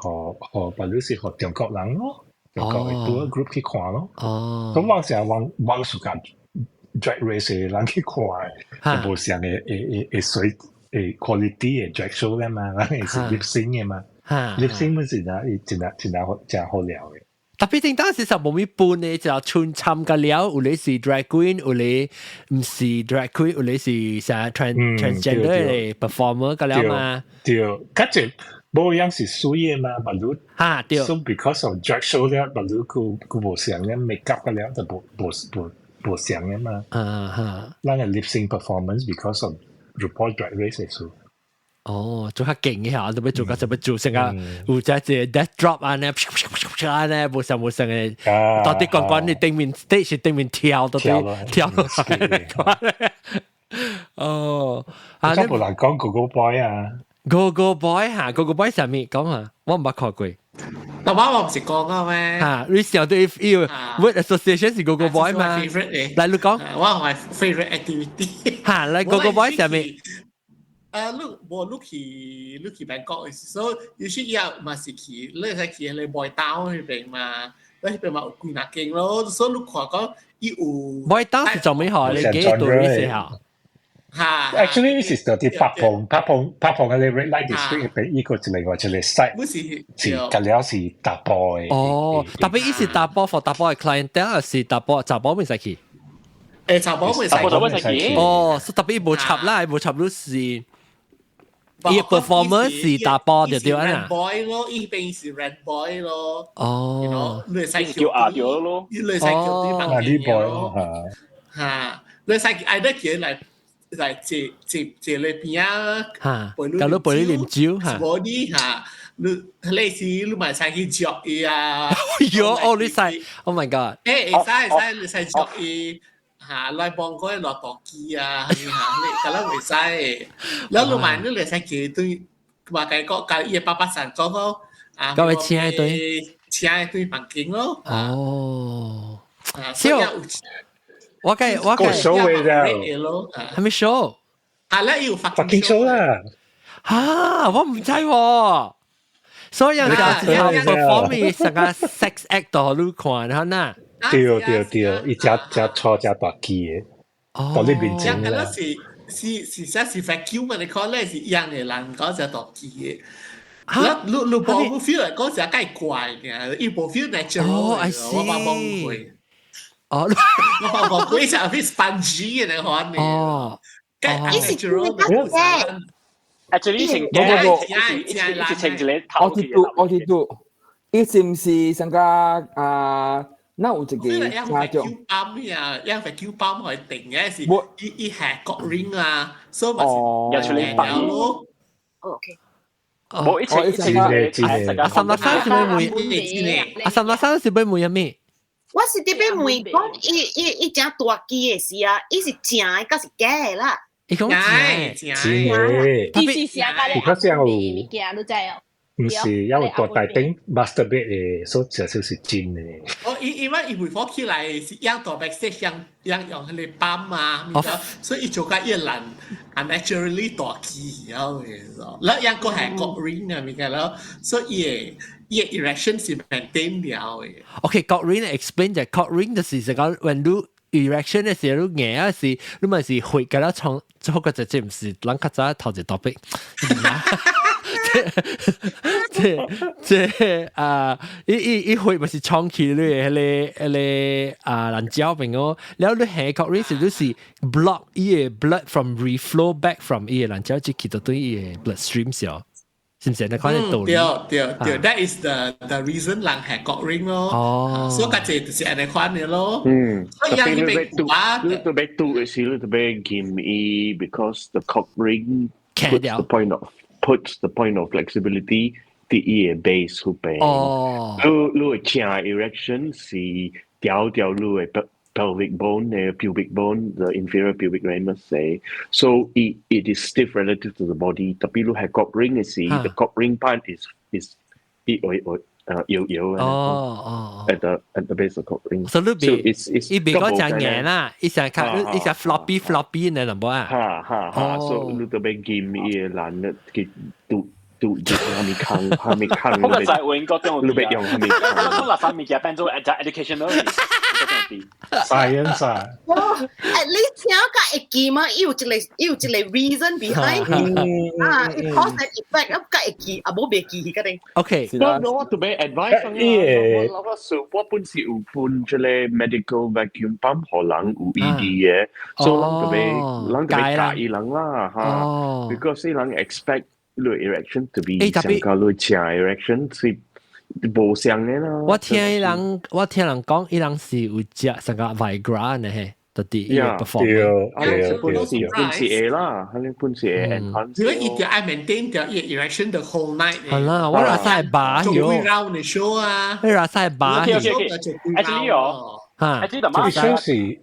巴魯是予中國人咯，中國的 tour group 去看咯。哦。咁往時往往暑假 drag race 的人去看，就無相的會會水會 quality 的 drag show 咧嘛，咱是 lip sync 的嘛，lip sync 本是真真真好真好料的。特別定當時就無咪半的，就穿參個了，有咧是 drag queen，有咧毋是 drag queen，有咧是啥 transgender 的 performer 個了嘛。對，較濟無樣是水的嘛，巴魯哈對。 So because of drag show 了，巴魯佢佢無相咧 make up 個了，就無無無無相的嘛。啊哈。咱個 lip sync performance because of RuPaul Drag Race 的事。哦，做較勁嘅下，特別做個特別做成個有隻隻 death drop 啊呢，啊呢，無相無相嘅，到底關關你頂面 stage 頂面跳到底跳落來。哦，啊，你無人講 Go Go Boy 啊？Go Go Boy 嚇，Go Go Boy 啥物講啊？我毋捌看過。爸爸我毋是講過咩？嚇，你想到伊 word association 是 Go Go Boy 嘛？來，你講。我係 favorite activity。嚇，來 Go Go Boy 啥物？啊，你無你去 Bangkok 嘅時，所以有時以後嘛是去，你係去你 Boy Town 嗰邊嘛，你嗰邊嘛有幾若間咯，所以你看講伊有。 Boy Town 是做咩好？你幾多意思啊？嚇！Actually，是就啲拍棚拍棚拍棚嘅你 Red Light District 入邊，依個就另外一個 site，是隔了是查埔嘅。哦，特別伊是查埔 for 查埔嘅 clientele，是查埔查埔未使去。誒，查埔未使去。查埔未使去。哦，是特別無插啦，無插你是。伊 performance 是查埔就對啊。 boy 咯，伊邊是 rent boy 咯。哦。你使叫阿掉咯。你使叫啲房間咯。嚇！你使嗌得佢嚟。來坐坐坐你邊啊，嚇，搞到陪你啉酒嚇，無你嚇，你類似你嘛使去捉伊啊，喲，哦你使，Oh my god，欸會使會使，你使捉伊嚇，來幫佢落大機啊，嚇，你咁樣會使，然後你嘛你會使叫對，話計講，甲伊的爸爸上講講，啊，甲伊請對，請對房間咯，哦，所以。我計我計 show 嘅啫，係咪 show？係啦，要 fucking show 啦！嚇，我唔知喎。所以有時候 perform 成個 sex act 都你看，嚇呐。對對對，伊只只錯只大機嘅，到呢邊整啦。是是是啥是 vacuum 嘛？你看咧是一樣嘅人講只大機嘅。嚇！你你無 feel 嚟講只介怪嘅，伊無 feel natural。哦，I see。我冇摸過。哦，我冇過成啲 spongy 嘅那款呢。哦，伊是嘅。 Actually 成無無無，一清一個我知道，我知道，伊是毋是上個啊？那有一個啥叫？泵呀，因為叫泵去定嘅是，伊伊係 cock ring 啊，所以咪是入出嚟泵咯。 OK。冇一清一清嘅，阿三六三是要問，阿三六三是要問咩？我是特別問講，伊伊伊正大機嘅時啊，伊是正的，還是假的啦？伊講真的，伊是寫甲咧，佢講有物件，你知哦？毋是，因為大大頂 masturbate 的，所以至少是真的。哦，伊因為伊會火起來是用大白色，用用用彼個泵啊，所以伊做甲越難啊 naturally 大機曉嘅，然後用個係 cock ring 啊物件咯，所以伊的 erection 是 maintain 了嘅。 OK，cock ring explain 就 cock ring 就是講，when 你 erection 的時候，你硬啊是，你咪是血甲了創，做個就這毋是，咱較早頭一 topic。這這啊，伊伊伊血咪是衝起你的彼個彼個啊爛膠邊哦，然後你下 cock ring 是就是 block 伊的 blood from reflow back from 伊的爛膠，就去到對伊的 bloodstream 上。是毋是？你看道理。對對對，that is the reason 人係 cock ring 咯。哦。所以較濟就是按呢款的咯。嗯。所以人伊被啊，你特別拄的時，你特別建議，because the cock ring puts the point of puts the point of flexibility 佇伊的 base 嗰邊。哦。你你的正 erection 是調調你的 pelvic bone, the pubic bone, the inferior pubic ramus say. So it is stiff relative to the body. 特別你係 cock ring 嘅時，the cock ring part is 伊會會搖搖哦哦 at the base of cock ring. 所以你別伊別講誠硬啦，伊成較伊成 floppy floppy 呢，淡薄啊。哈哈哈，所以你特別見伊個難去拄拄住蝦米坑蝦米坑。我個就永國中，你別用蝦米坑。我垃圾物件變做 educational。 Science 啊！哦，at least 聽甲會記嘛，伊有一個伊有一個 reason behind 啊，cause and effect，咁甲會記，啊無袂記去個咧。 OK，我我特別 advice 啊，我我我本是有分這個 medical vacuum pump 予人有 ED 嘅，所以人特別人特別教伊人啦嚇，because 伊人 expect 你 erection to be 上較你正 erection 是無相嘅啦。我聽伊人，我聽人講，伊人是有食成個 Viagra 呢嘿，特啲伊個 perform。對對本是本是會啦，肯定本是會 enhance。如果伊就愛 maintain 掉伊 erection the whole night。係啦，我話晒把做幾 round 嘅 show 啊。你話晒把。 OK OK OK。Actually 哦，嚇，actually 大媽是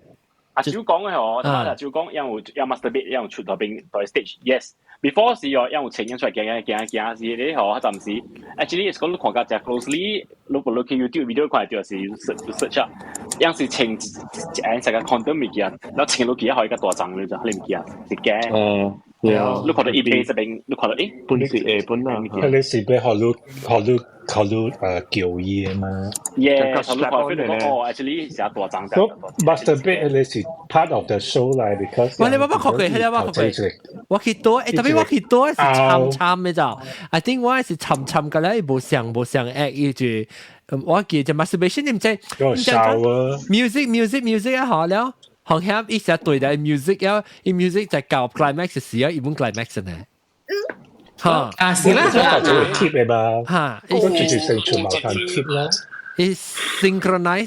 阿少講嘅哦，阿少講因為有 masturbate 因為出到邊到 stage，yes。Before 是哦，因有情人出來行行行行是你吼，暫時 actually 是講你看較真 closely，你無去 YouTube video 看到是 search 啊，樣是穿一一成個 condom 物件，然後穿落去啊，一個大髒你就你物件是假。哦，對啊，你看到一邊這邊，你看到誒，本是下本啊，佢是俾學你學你學你叫伊的嘛。 Yeah，學你看到哦，actually 是大髒。 So masturbate 你是 part of the show 嚟，because 我你我看過，係我看過。我去多，誒特別我去多是參參的咋？I think 我是參參個咧，無像無像 act 伊就，我記就 masturbation 你唔知，唔知 music music music 啊好了，好像一直對待 music 啊，伊 music 就到 climax 時啊，伊本 climax 呢。嚇，啊是啦，就會 keep 嘅嘛，嚇，都直接成全麻煩 keep 啦。伊 synchronize。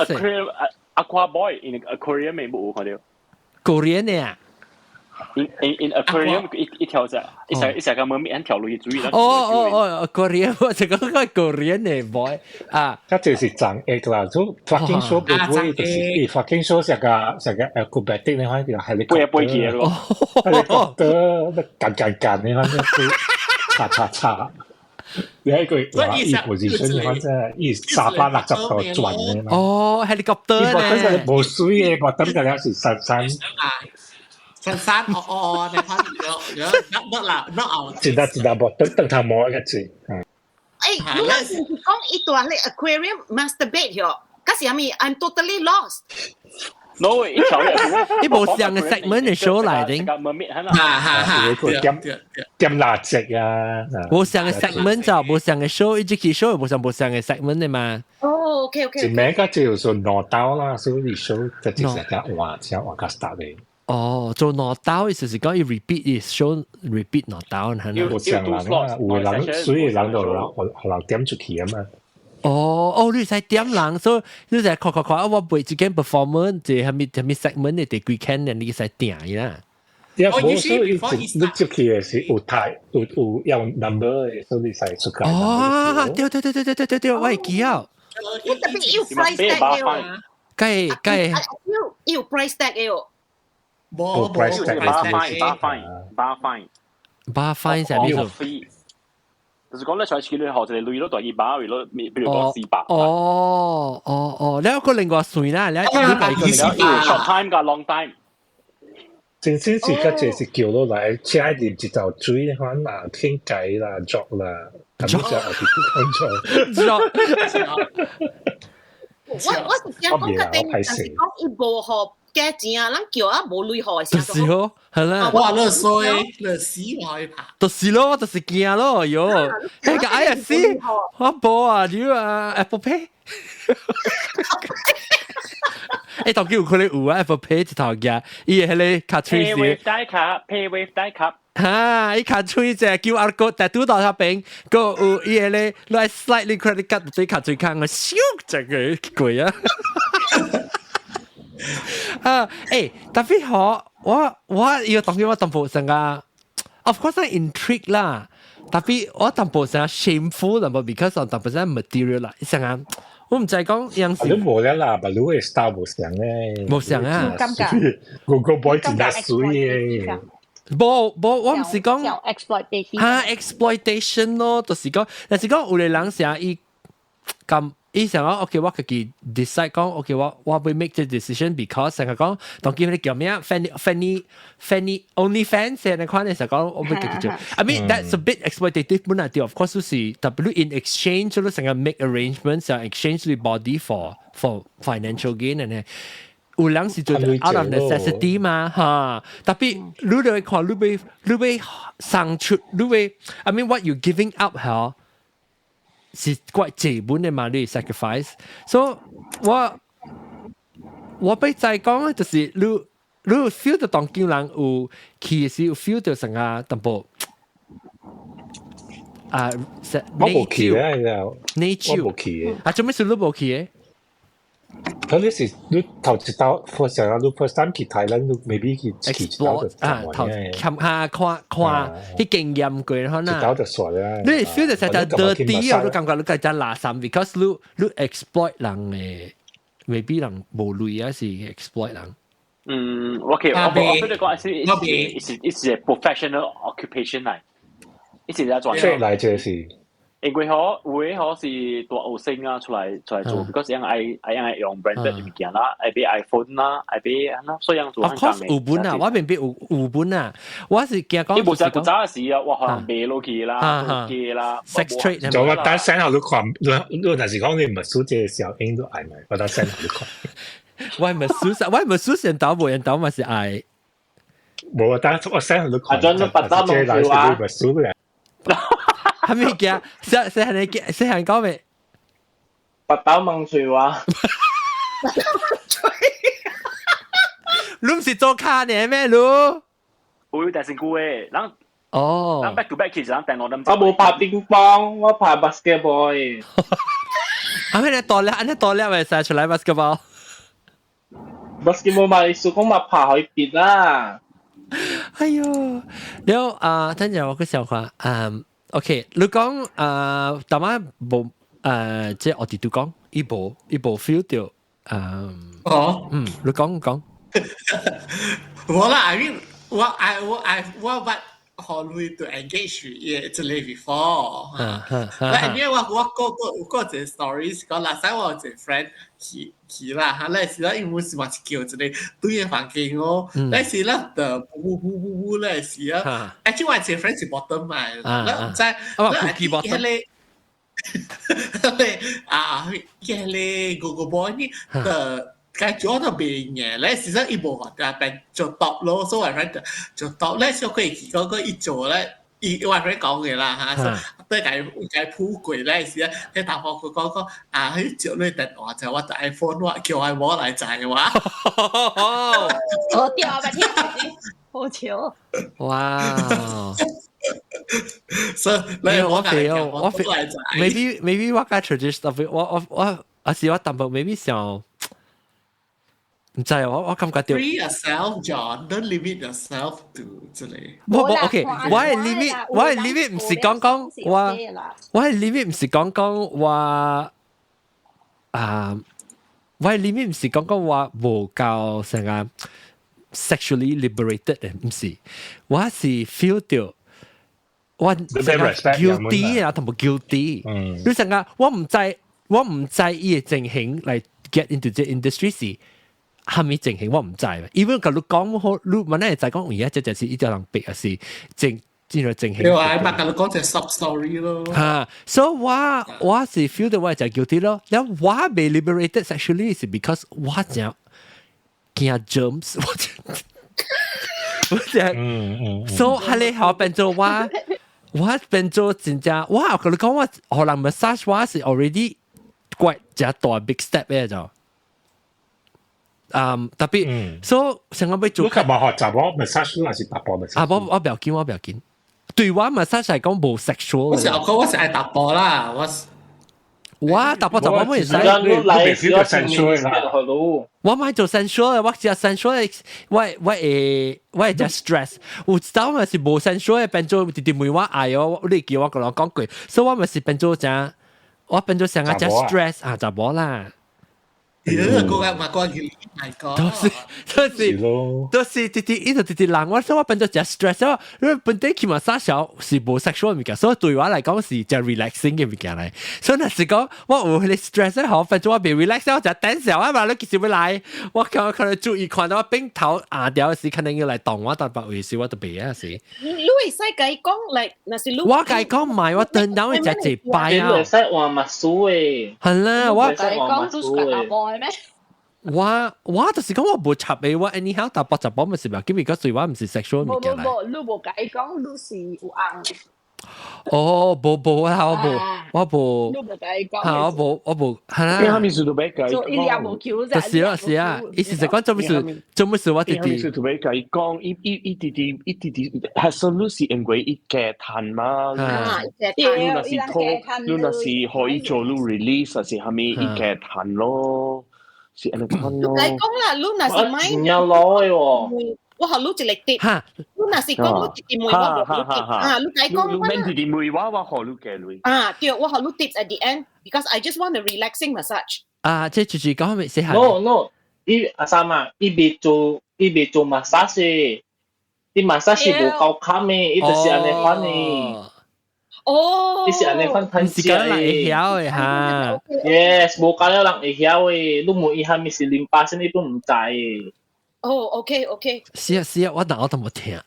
Aqua Boy in aquarium 未冇看到。 Korean 嘅啊？ In aquarium 一一條只，一成一成個 mermaid 跳落去水。哦哦哦，Korean 我就講個 Korean 嘅 boy 啊。佢就是長 egg 啦，就 fucking show 不會就是，fucking show 成個成個 acrobatic 你看叫 helicopter，飛飛起咯，helicopter 撳撳撳你看，叉叉叉。你喺佢話伊 position 你看真係伊360度轉嘅嘛。哦，helicopter 咧。無水嘅，我等陣了是山山。山山哦哦，你看有有乜啦？乜牛？真得真得，無等等頭毛一次。誒，你那是講一段咧 aquarium masturbate 喲，可是阿咪 I'm totally lost。 No，一條你無上個 segment 嘅 show 嚟定？哈哈哈！點點垃圾啊！無上個 segment 就無上個 show，一支 show 無上無上個 segment 嘅嘛。哦，OK OK。一名個就做攞刀啦，所以 show 就直接換車換個 start 嘅。哦，做攞刀意思是講要 repeat 伊 show repeat 攞刀，係咪？無上人啊，有人所以人就人點出去啊嘛。哦哦，你使點人，所以你使看看看啊！我背這間 performance 這係咪係咪 segment 你第幾間你使訂伊啦。對，無所以你出去的是有台有有用 number 的，所以你使出去。哦，對對對對對對對對，我會記啊。你特別有 price tag 嘅。計計。有有 price tag 嘅哦。無 price tag 八 fine 八 fine 八 fine 八 fine 係咩意思？就是講咧，上次你學就係累咗大二百，為咗比如講400。哦哦哦，你有個另外算啦，你你個 short time 加 long time。真正是較濟是叫落來，請入一道水，反啦，傾偈啦，作啦，咁就後邊講做。我我是想講決定，但是講伊無予加錢啊，咱叫啊無鐳予的。就是咯，係啦。哇！你衰，你死我害怕。就是咯，我就是驚咯，喲。那個哎呀死，我無啊，你啊 Apple Pay。欸，當今有可能有啊，Apple Pay 一頭嘅，伊個彼個卡喙是。PayWave 帶卡，PayWave 帶卡。哈！伊卡喙隻 QR code，但拄到遐邊，閣有伊個咧，來 slide 你 credit card 對卡喙空啊，咻，這個貴啊！啊，欸，特別好，我我伊個當今我淡薄成個，of course I intrigue 啦，特別我淡薄成 shameful 啦，because 我淡薄成 material 啦，成個。我唔知講樣時。你無了啦，但你個 style 無相咧。無相啊！感覺。個個 boy 真係水嘅。無無，我唔是講。 exploitation。哈，exploitation 咯，就是講，但是講有個人成伊咁。伊想講，OK，我家己 decide 講，OK，我我會 make 這 decision because 成日講，當今你叫咩啊？Fanny Fanny Fanny OnlyFans 你看你成日講，我會家己做。I mean that's a bit exploitative 本來對，of course 是特別 in exchange 你成日 make arrangements 想 exchange 你 body for financial gain 呢。有人是做 out of necessity 嘛，哈。特別你就會看，你會你會送出，你會，I mean what you giving up 嚇？是怪這本的嘛，你 sacrifice。所以我我欲再講咧，就是你你 feel 到當今人有其實有 feel 到成個淡薄啊，我無去咧，內疚，我無去嘅。啊，做咩事你無去嘅？佢你是你頭一道 first 啊，你 first time 去台灣，你 maybe 去去一道就啊，頭看下看看啲經驗過可能。一道就煞啦。你 feel 到實在 dirty 啊！你感覺你更加垃圾，because 你你 exploit 人嘅，未必人無鐳啊，是 exploit 人。嗯，OK，我我講是是是是 professional occupation 嚟，伊是在賺。出來這是。因為可有的可是大學生啊，出來做，because 樣愛愛愛用 branded 物件啦，愛買 iPhone 啦，愛買啊，所以樣做。 Of course 有本啊，我明白有本啊，我是驚講。你無在古早時啊，我可能賣落去啦，做啦，sex trade。就我單聲後都看，你若是講你唔係輸這個小英都愛買，我單聲後都看。我唔係輸，我唔係輸成斗無人斗嘛是愛。無啊，單我聲後都看。阿張都八刀弄笑啊。唔係輸嘅。係咪驚？細細漢你驚？細漢講未？拔刀問誰話？你唔是做卡呢咩？你？有大身久的，人哦，人 back to back 其實人電腦我無拍乒乓，我拍 basketball。阿咩你大粒，你大粒咪使出來 basketball。 basketball 嘛，意思講嘛拍可以別啦。哎喲，了啊，等陣我個小話，嗯。OK，你講啊，大媽無即係我哋都講，伊無 feel 到，嗯，哦，嗯，你講講，無啦，I mean，我 I 我 I 我捌予鐳 to engage 伊這個 before，但係我個個一個 story 是講，嗱，使我有一個 friend 去啦，哈，那時咧因為是嘛是叫一個對個房間哦，那時咧就噗噗噗噗那時啊，actually 我一個 friend 是 bottom 嘛，那在那迄個啊，迄個個 boy 呢，就該做都袂嘅，咧事實伊無話特別做 top 咯，所以我 friend 做 top 咧，小可以嗰個伊做咧，伊我 friend 講嘅啦嚇，對共共鋪過咧時啊，佢頭殼佢講講啊，佢照你電話就我 iPhone 我叫我摸來載話，我掉啊！聽好笑。哇！所以你我 feel 我 feel maybe 我較 traditional，我啊是我淡薄 maybe 想。唔知我感覺到。 Free yourself, John. Don't limit yourself to 這裡。冇冇，OK。我係 limit，我係 limit 唔是講講我，我係 limit 唔是講講我啊，我係 limit 唔是講講我無夠成個 sexually liberated 嘅，唔是，我是 feel 到我成個 guilty 啊，同埋 guilty。你成個我唔知伊嘅情形嚟 get into 這 industry 是。蝦米情形我唔知，even 甲你講好，你問咧就講而家這就是一條人逼啊是正進入情形。對啊，咪共你講隻 sub story 咯。嚇，所以我是 feel 到我就 guilty 咯。然後我被 liberated sexually 是 because 我真驚 germs，我真，所以係你好變做我變做真正，我共你講我予人 massage 我是 already quite 真大 big step 嘅就。嗯，特別，所以成個欲做。你較無學習我 massage 還是查埔 massage？啊，我不要緊，我不要緊。對我 massage 嚟講無 sexual。我是講我是愛查埔啦，我。我查埔查埔冇使。你來 sensual 啦。我莫做 sensual，我食 sensual，我會食 stress。有一道嘛是無 sensual，變做直直問我愛哦，你叫我共人講過，所以我咪是變做誠，我變做成個誠 stress 啊，就無啦。你個個嘛關於嚟講，都是都是直直伊就直直人，我所以我變做誠 stress，因為本地起碼啥小是無 sexual 物件，所以對我嚟講是誠 relaxing 嘅物件嚟。所以若是講我有彼個 stress 好，變做我袂 relax，我誠等下我嘛你幾時欲來？我可能注意看到我邊頭壓掉時，可能要來動我，但別位時我都袂啊是。你會使共伊講嚟，若是你我共伊講唔係，我等到會食一擺啊。你會使換墨水的。係啦，我共伊講都是查埔的咩？我就是講我無插的，我 anyhow 查埔查埔咪是嘛，因為個對我唔是 sexual 物件嚟。無無，你無共伊講，你是有紅。哦，無無啊，我無，我無。你無共伊講。嚇，我無，我無，係啦。你蝦米事都欲共伊講。伊也無求就是啊，是啊，意思是講做咩事？做咩事？我直直。事都欲共伊講，伊直直伊直直，係純粹是因為伊加趁嘛。對，你若是拖，你若是予伊做你 release，還是蝦米，伊加趁咯。是按呢款咯。你講啦，你若是買，真正老的喎。我予你一個 tip。你若是講你直直問我無你 tip 啊，你共伊講你免直直問我，我予你加鐳。啊，對，我予你 tips at the end，because I just want a relaxing massage。啊，這就是講咩？ No no，伊阿三啊，伊未做，伊袂做 massage，伊 massage 無夠襟嘅，伊就是按呢款嘅。哦，伊是按呢款趁食嘅。會曉嘅哈。 Yes，無夠了人會曉嘅，你問伊啥物是淋巴，啥物都毋知嘅。哦，OK OK。是啊是啊，我腦都無聽，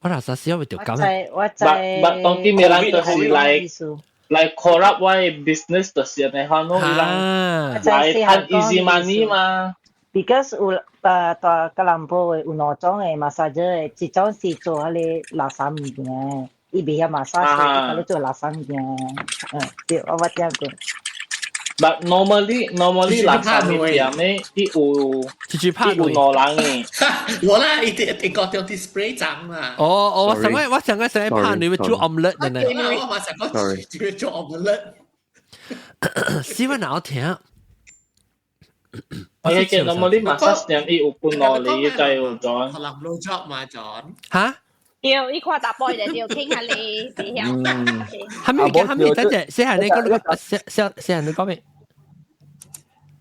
我哪啥時會著咁。我知。 But 當今嘅人就是來 corrupt 我嘅 business 就是按呢款咯，伊人來趁 easy money 嘛。 Because 有大吉隆坡有兩種嘅 massage 的，一種是做彼个垃圾物件，伊袂曉 massage，伊做垃圾物件。嗯，對，我捌聽過。 But normally 垃圾物店咧，伊有伊有兩人嘅。我啦，伊啲伊個掉啲 spray 髒嘛。哦哦，我上個拍你會做 omelette 的呢。我嘛想講，就做 omelette。是我哪聽？我記 normally massage 店伊有分兩個，就有咗。可能 blow job 嘛，John。嚇？對，伊看查甫就對，傾下你袂曉。係咪？係咪？等陣，先係你講，先先先係你講咩？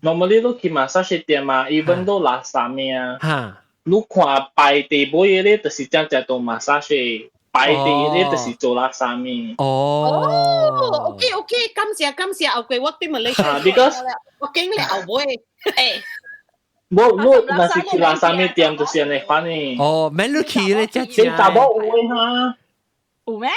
Normally 你去 massage 店嘛，even 都垃圾嘅啊。你看排第尾嘅咧，就是真正做 massage；排第咧，就是做垃圾嘅。哦。哦，OK OK，感謝感謝，後過我對馬來西亞， because 我驚你後尾，誒。我我若是去垃圾店，就是按呢款嘅。哦，免你去咧，只只查某有嘅哈。有咩？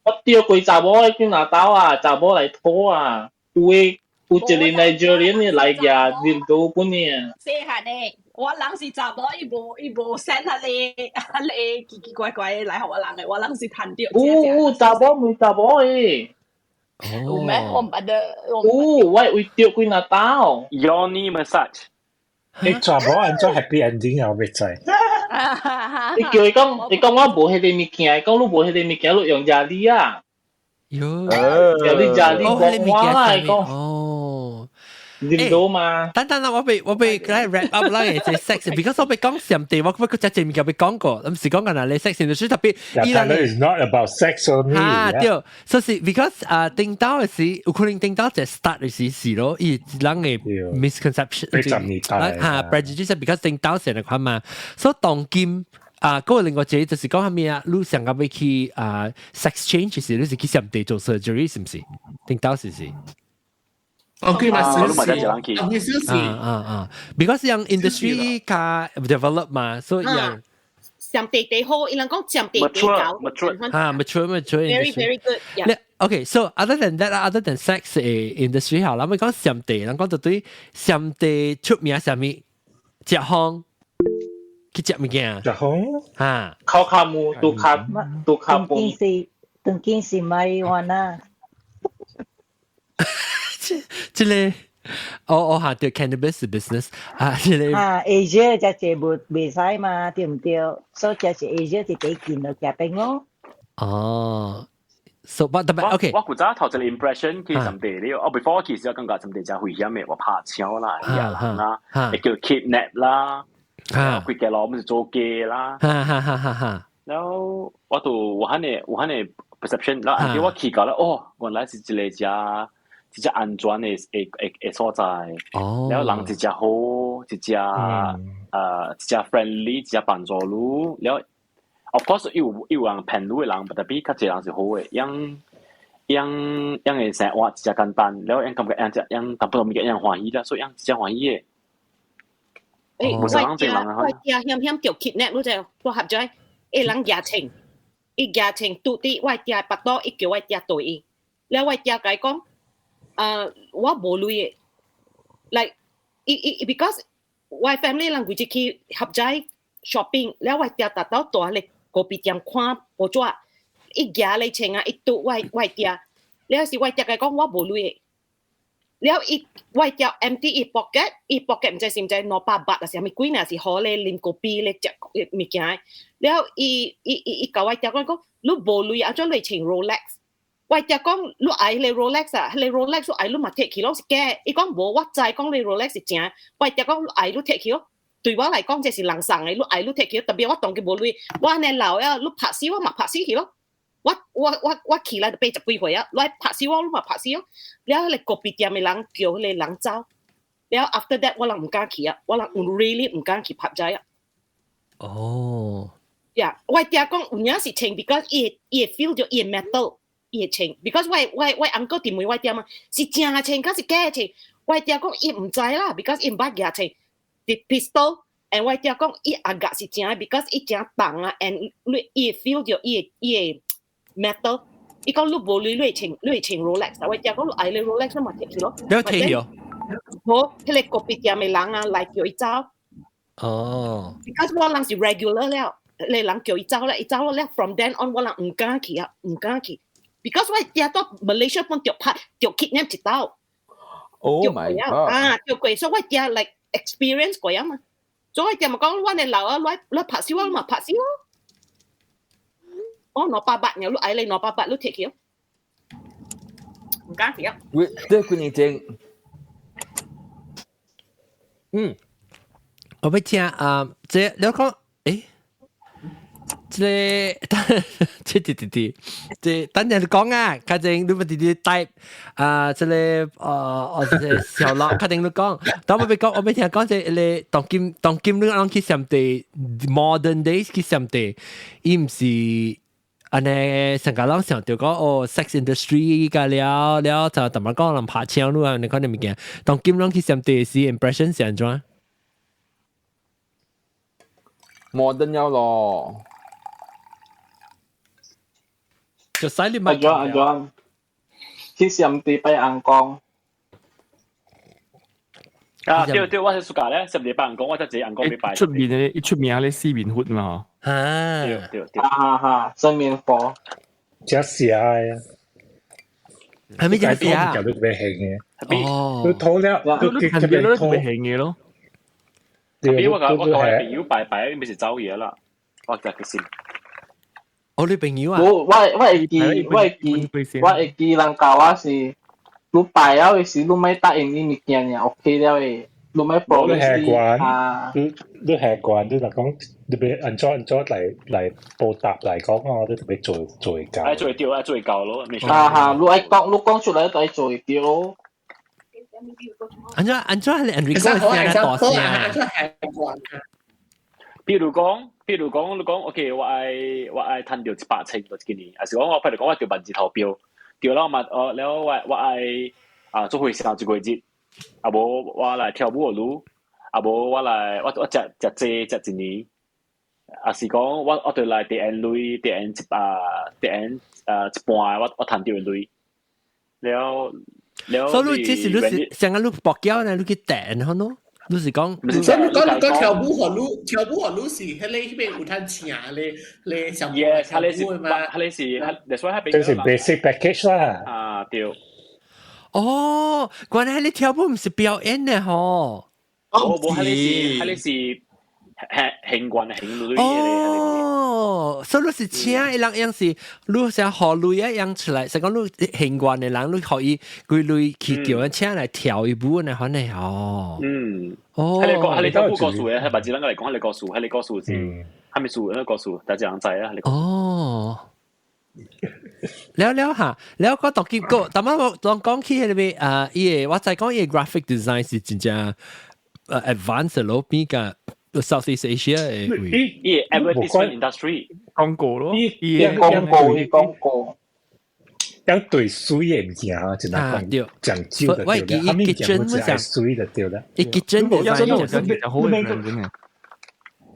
我釣過查某去拿刀啊，查某來拖啊，有嘅有一個 Nigerian 嘅來舉領導本嘅。細漢的，我人是查某，伊無 send 彼個奇奇怪怪來予我人的，我人是趁著。有有查某問查某的。有咩？我毋捌得。有，我會釣幾若刀。 Yoni massage。你查某按怎 happy ending 啊？我袂知。你叫伊講，伊講我無彼個物件，伊講你無彼個物件，你用壓力啊。喲，叫你壓力講我啦，伊講。哦。認到嘛？等等啦，我欲來 wrap up 啦，這 sex，because 我欲講上帝，我我只前面欲講過，毋是講緊你 sex industry 特別。 Yeah, is not about sex only。啊，對，所以 because 啊，頂到的時，有可能頂到在 start 的時是咯，伊人的 misconception。 80年代。嚇，prejudice because 頂到成日看嘛，所以當今啊，嗰個另外一個就是講啥物啊，你上個欲去啊 sex change 時，你是去上地做 surgery 是毋是？頂到是是。哦，佢嘛少少，佢少少。啊啊啊！Because 樣 industry 較 develop 嘛，所以樣上地地好，伊人講上地地高。 Mature。啊，mature mature。 Very very good。 Okay, so other than that, other than sex industry 好，咱們講上地，咱講到對上地出名啥物？食風去食物件。食風？嚇。烤卡木，杜卡杜卡當今是當今是 marijuana。這個，哦哦嚇，對 cannabis business 啊，這個啊，Asia 只隻無袂使嘛，對毋對？所以這是 Asia 是第一件就食冰咯。哦，so but 特別 OK。我古早頭一個 impression 去暹地了，我 before 我其實我感覺暹地真危險嘅，我拍槍啦，人啦，會叫 kidnap 啦，規個路毋是做雞啦。哈哈哈哈哈。然後我就有彼個 perception，然後我去到了，哦，原來是一個遮。一隻安全的所在，然後人一隻好，一隻 friendly，一隻幫助你，然後 of course 有人騙你的人，但比較濟人是好的，樣樣樣的生活一隻簡單，然後樣感覺樣隻樣淡薄物件樣歡喜啦，所以樣一隻歡喜的。誒，我驚我驚險險著 kidnap 你知，我合在，一人舉槍，伊舉槍拄佇我囝腹肚，伊叫我囝對伊，了我囝共伊講。我無鐳的，like 伊伊 because 我 family 人規日去合齋 shopping，了我嗲達到大咧咖啡店看報紙，伊舉咧槍啊，伊拄我嗲，了是我嗲共伊講我無鐳的，了伊我嗲 empty 伊 pocket，伊 pocket 毋知是毋知200 baht 啊，啥物鬼呢？是予咧啉咖啡咧食物件的，了伊伊伊伊共我嗲講講，你無鐳按怎你穿 Rolex？我就講你愛彼個 Rolex 啊，彼個 Rolex 你愛你嘛摕去咯，是假。伊講無，我知講你 Rolex 是正。我就講你愛你摕去咯。對我來講，這是人送的，你愛你摕去。特別我當今無鐳，我按呢老啊，你拍死我嘛拍死去咯。我起來就80幾歲啊，你拍死我，你嘛拍死咯。了，彼個咖啡店的人叫彼個人走。了 after that 我人毋敢去啊，我人 really 毋敢去拍齋啊。哦。呀，我聽講有影是穿，because 伊會 feel 到伊 metal，伊會穿。because 我 uncle 佇問我爹嘛，是正穿，還是假穿？我爹講伊毋知啦，because 伊毋捌舉槍，啲 pistol。and 我爹講伊阿夾是正，because 伊正重啊，and 你伊會 feel 到伊會 metal。伊講你無鐳，你會穿 Rolex，我爹講你愛你 Rolex 你嘛摕去咯。你摕去哦。好，彼個咖啡店的人啊來叫伊走。哦。 because 我人是 regular 了，你人叫伊走了，伊走了，from then on 我人毋敢去啊，毋敢去。because 我爹到 Malaysia 本著拍著 kidnap 一刀。 Oh my god！啊，著過，所以我爹 like experience 過啊嘛。所以我爹咪講，我你老啊，來拍死我嘛，拍死我。哦，200 baht，你愛你200 baht，你摕去哦。毋敢去啊。喂，這幾年前，我欲聽啊，這你講，這個，這這這這，這等陣你講啊，較正你咪直直 type 啊，這個這個小樂，較正你講，但我欲講，我欲聽講這個當今你講去上地 modern days 去上地，伊毋是按呢成個人想著講哦，sex industry 個了了就淡薄講人拍槍你啊，你看你物件，當今攏去上地是 impression 是按怎？ modern 了咯，就使你咪按怎按怎？去上地拜尪公。啊，對對，我是暑假咧，十二拜尪公，我才一個尪公欲拜。出面的，一出名咧四面佛嘛。啊，對對對。啊哈，四面佛。食蛇的啊。係咪食蛇啊？都特別興嘅。哦。都討了，都特別特別興嘅咯。比我個朋友拜拜，咪是走嘢啦，我就去先。哦，你朋友啊？我會記人教我是，你拜了的時，你莫答應伊物件爾，OK 了的，你莫 promise 你下關，你下關，你若講你欲按怎按怎來報答來講哦，你特別做會到。愛做會到，愛做會到咯。啊哈，你愛講，你講出來就愛做會到。按怎係 Enrico 聲大聲？按怎下關？比如講，你講，OK，我愛趁著100千就一年，還是講我譬如講我著萬字投標，著了嘛，哦，了我愛啊做會社一個月，啊無我來跳舞予你，啊無我來我食食這食一年，啊是講我著來墊鐳墊一啊墊啊一半我趁著鐳，了了。所以你這是你是上個你博繳呢？你去訂好喏？你是講，所以你講你講跳舞予你跳舞予你是彼個彼邊有趁請咧咧上 Yes，彼個是彼個是，所以彼邊這是 basic package 啦。啊對。哦，原來你跳舞毋是表演的吼。哦，無，彼個是彼個是行慣行鐳的。哦，所以你是請伊人樣是，你想予鐳啊樣出來，是講你行慣的人，你予伊規鐳去叫人請來跳一舞呢，款的哦。哦。彼個跳舞故事的，彼別一人來講，彼個故事，彼個故事是，啥物事？彼個故事，大家人知啊。哦。了了哈，了個讀結果，但我當講起彼個啊，伊個我知講伊個 graphic design 是真正advanced 咯，比較 Southeast Asia 的位。伊 advertisement industry 廣告咯，伊廣告，伊廣告。樣對水的物件啊，真係講講究的對啦，伊物件本是愛水的對啦。伊 kitchen design 好嘅。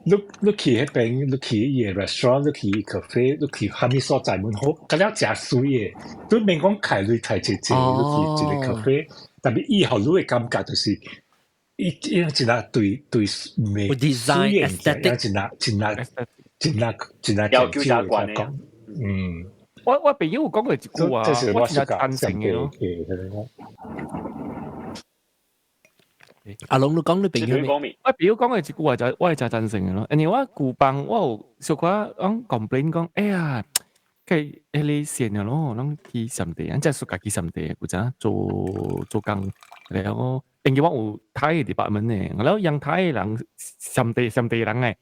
你去彼邊，你去伊个 restaurant，你去 cafe，你去啥物所在門好，佮了誠媠的。你免講開鐳開濟濟，你去一個 cafe，但是伊予你的感覺就是，伊真係對對美 design aesthetic，真係真係真係真係要求加關的。我朋友有講過一句話，我真係贊成嘅咯。阿龍，你講你朋友咩？我朋友講過一句話就我係真贊成嘅咯。因為我舊幫我有小可講 complain 講，哎呀，佢彼個線了咯，攏去上地，咱真係家己上地，有陣做做工，然後因為我有泰 department 嘅，然後養泰人上地上地人嘅。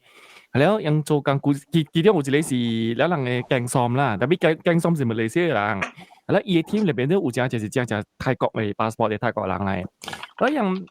了𪜶做工，其中有一個是了人的經商啦，特別經商是馬來西亞人，了伊的 team 裏邊都有誠就是誠正泰國的 passport 的泰國人來，了𪜶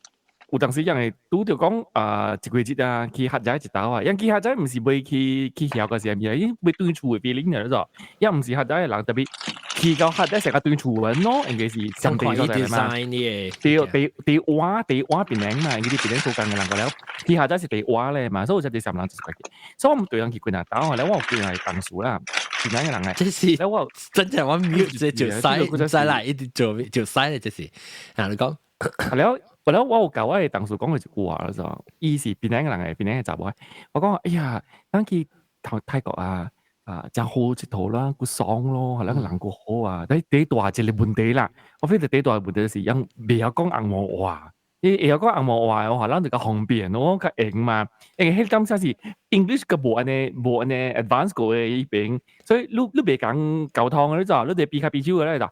有當時人會拄著講啊，一個月啊去客仔一道啊，因去客仔毋是袂去去曉個時候，因袂對厝嘅 feeling 嚟咗，因毋是客仔嘅人特別去到客仔成個對厝嘅咯，應該是上帝所在嘛。對地地話地話變靚嘛，應該啲變靚做工嘅人個了，去客仔是地話咧嘛，所以我就啲上人就是個，所以我唔對人去幾若道啊，咧我有幾係同事啦，變靚嘅人嚟。這是我真正我 mute 這就使使啦，一直做就使咧，這是啊，你講。了，後來我有教我的同事講過一句話咯，伊是檳城人的，檳城的查某。我講，哎呀，咱去泰泰國啊，啊，真好𨑨迌啦，閣爽咯，咱人閣好啊。但第大一個問題啦，我發覺第大問題是，𪜶袂曉講紅毛話，伊會曉講紅毛話的話，咱就較方便咯，較閒嘛。因為彼當時是 English 閣無按呢，無按呢 advance 過的彼邊，所以你袂共溝通，你知無？你得比較比手的咧，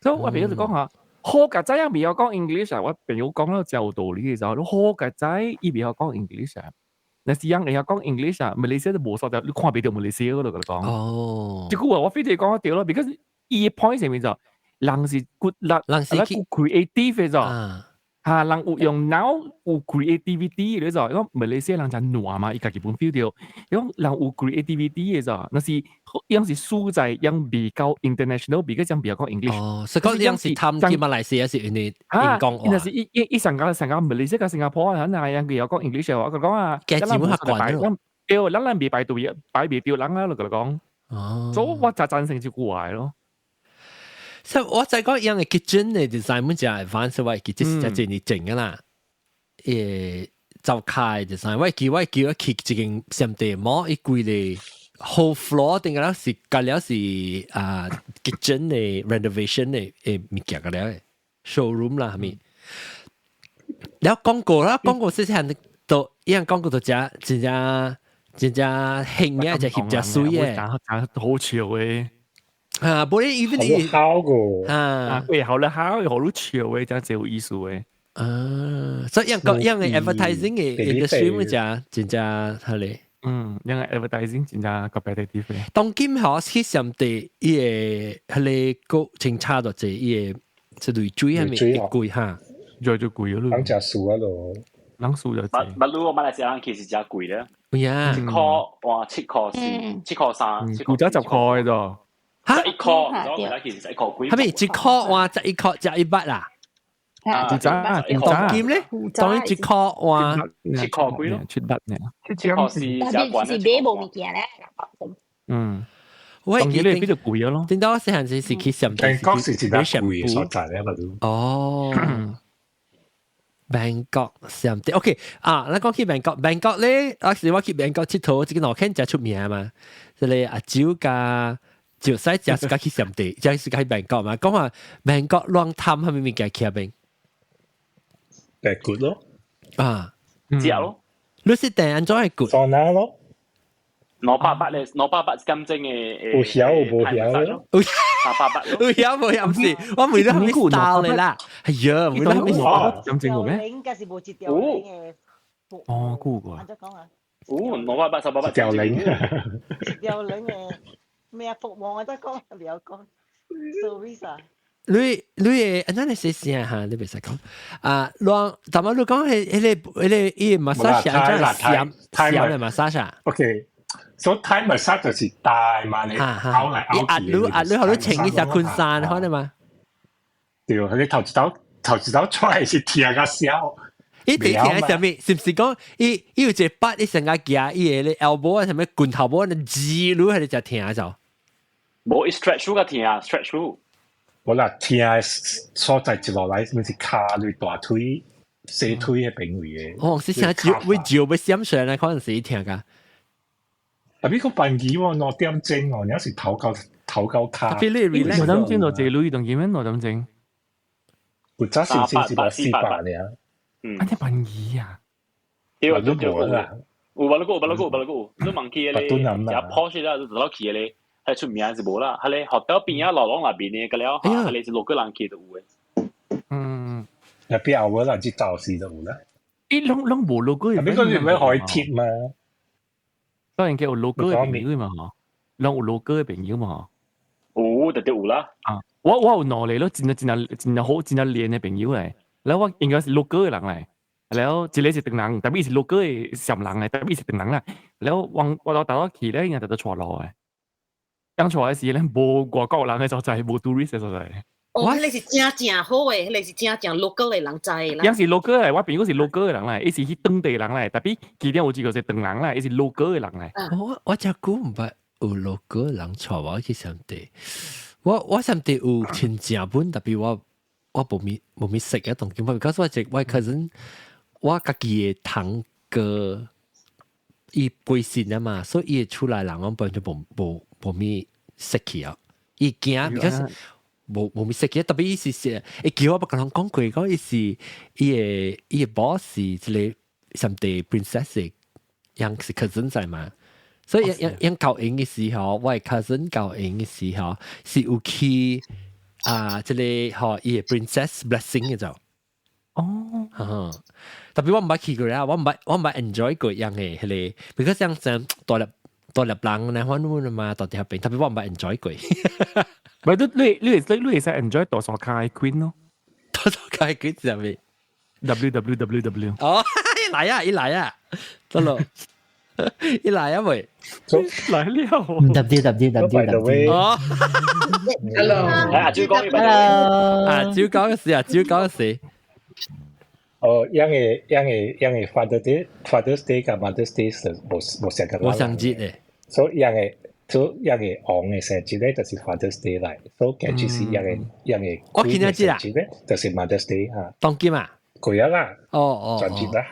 所以我朋友就講哈。好佳哉，袂曉講 English 啊！我朋友講了真有道理嘅時候，你好佳哉，伊袂曉講 English 啊。若是人會曉講 English 啊，馬來西亞都無所在，你看袂著馬來西亞嗰度共你講。哦，這句話我非得講對咯，because 伊的 point 啥物就，人是骨力，人是 creative 嘅就。嚇，人有用腦有 creativity 嘅就，講馬來西亞人真懶嘛，伊家己本 feel 著，講人有 creativity 嘅就，若是樣是輸在樣未夠 international，比較講袂曉講 English。哦，所以講樣是貪去馬來西亞是因為英講話。若是伊伊伊上個上個馬來西亞、新加坡啊，那樣佢有講 English 嘅話，佢講啊，家己本較慣咯。對，咱咱未排隊，排袂著人啊，就共你講。哦，所以我就贊成這句話咯。所以我就講樣嘅 kitchen 嘅 design 本就係 advance 我記，這是真係整嘅啦。就開 design，我記我記我去一間商店摸伊規個 whole floor 頂個了是隔了是啊 kitchen 嘅 renovation 嘅誒物件個了 showroom 啦係咪？了廣告啦，廣告細細漢都一樣廣告都真真正真正興嘅，就翕只水嘅，好潮嘅。啊，不過 even 好個啊，會好了好，好了潮嘅，真係有意思嘅。啊，所以樣個樣嘅 advertising 嘅 industry 咪真真正係咧。嗯，樣個 advertising 真正 competitive 嘅。當今嗬去上地，伊個迄個高清差多濟，伊個這類水係咪貴哈？就就貴咯。人食輸啊咯，人輸就。不不，如果馬來西亞人其實真貴咧。呀，一塊哇，7塊4，7塊3，古早10塊咋？嚇，一塊，我其實一塊幾？係咪一塊哇？一塊食一百啦？古早古早金咧，當然一塊哇， 7塊幾咯？7百呢？7塊4，特別是買無物件咧。嗯，喂，當然你比較貴咯。點解我細漢時是去上？曼谷是一個貴所在咧，咪都。哦。曼谷上啲 OK 啊！咱講起曼谷，曼谷咧，啊是我去曼谷𨑨迌，這個兩間真出名嘛，這個阿酒加就使食自家去上地，食自家去曼谷嘛。講話曼谷亂貪係咪物件起邊？白骨咯，啊，食咯。你是訂按怎係骨？桑拿咯。280咧，280金鐘嘅。有曉無曉咯？380有曉無曉？唔是，我每都係咩 style 嚟啦？係呀，每都係咩 style？金鐘有咩？應該是無一條零嘅。哦，估過。按怎講啊？有280 380條零。一條零嘅咩啊？服務我得講，唔曉講。service 啊。你你會按怎你寫聲哈？你袂使講啊！亂，但係你講係彼個彼個伊個 massage 按怎閃閃的 massage ？OK。所以 Thai massage 就是大嘛，你拗來拗去。壓你壓你，好你穿一下困衫，可能嘛？對，你頭一刀頭一刀出來是疼甲痟。伊佇疼啥物？是毋是講伊伊有一個筆，伊成個行伊個咧 elbow 啊，啥物拳頭母，那舌擼係咧誠疼就。無，伊 stretch 較疼，stretch。無啦，疼的所在一落來，咪是跤類大腿、細腿彼邊位的。哦，是啥照會照欲閃出來，可能是疼甲。特別個辦儀喎，2點鐘哦，你是頭到頭到跤。特別你 relax。 2點鐘就這類當幾蚊2點鐘？有早時先是400爾。嗯。啊，你辦儀啊？對，都無啦。有巴魯個，巴魯個，巴魯個，你忘記咧？食 Porsche 啦，就落去咧，係出名是無啦。係咧，學到邊啊，老龍那邊嘅個了，係咧是六個人去都有嘅。嗯。那邊後啦，這早時就有啦。咦，攏攏無 logo 嘅。你講是咩可以貼嘛？當然叫有 logo 嘅朋友嘛，嗬，攏有 logo 嘅朋友嘛，有，特別有啦。啊，我我有兩個咯，真正真正真正好，真正練嘅朋友嚟，然後我應該是 logo 嘅人嚟，了一個是唐人，但伊是 local 的暹人嚟，但伊是唐人啦。了我我老豆去咧，伊就佇路嘅，當帶的時咧，無外國人的所在，無 tourist 的所在。哦，彼個是正正好的，彼個是正正 local 的人知啦。樣是 local 的，我朋友是 local 的人來，伊是去當地人來，但比其中有一個是唐人來，伊是 local 的人來。我真久毋捌有 local 人帶我去暹地，我暹地有親戚本，但比我無咪識嘅當今，我because 我一我 cousin 我家己的堂哥，伊貴姓啊嘛，所以伊出來人我本就無咪識去啊，伊驚，because 無咪識去，特別伊是伊叫我不跟人講過，講伊是伊的 boss 是一個暹地 princess 樣是 cousin 在嘛，所以樣樣交應的時候，我的 cousin 交應的時候是有去啊，這個吼伊的 princess blessing 的就。哦，特別我毋捌去過啦，我毋捌 enjoy 過樣的彼個，because 像真大粒大粒人來歡呼嘛，大啲邊，特別我毋捌 enjoy 過。唔係，你會使 enjoy 大沙卡的 queen 咯，大沙卡的 queen 是啥物？ www。哦，伊來啊，伊來啊，得咯，伊來啊未？來了。 www。哦，Hello，阿朱講，Hello，阿朱講嘅事啊，朱講嘅事。哦，樣個 Father's Day 佮 Mother's Day 是無相個，無相節的。所以樣個所以樣個王的生日咧，就是 Father's Day 來，所以其實是樣個我見一節啊，咧就是 Mother's Day 嚇。當今啊？過啊啦。哦哦。轉節啦。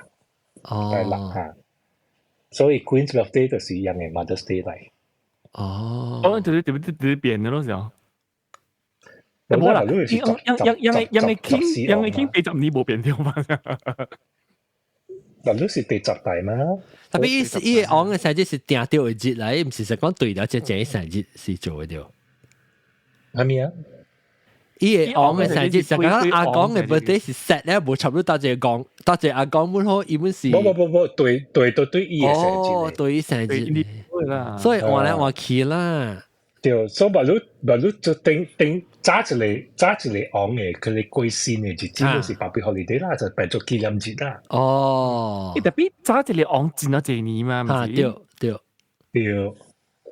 哦。係啦嚇。所以 Queen's Birthday 就是樣個 Mother's Day 來。哦。哦，就是變的咯，是啊。無啦，樣樣樣樣 king 樣 king 80年無變掉嘛。嗱，你是第十代嘛？特別伊個王的生日是定著的日來，毋是說講對了，正正生日是做的著。啥物啊？伊個王的生日，上講阿公的 birthday 是 set 咧，無差不多到一個公，到一個阿公本好，伊本是。無無無無，對對對對，伊的生日。哦，對伊生日。所以換來換去啦。對，所以嘛你就頂頂早一個王的，佢哋過身的日子就是 public holiday 啦，就變做紀念日啦。哦，特別早一個王真啊濟年嘛，啊對對對，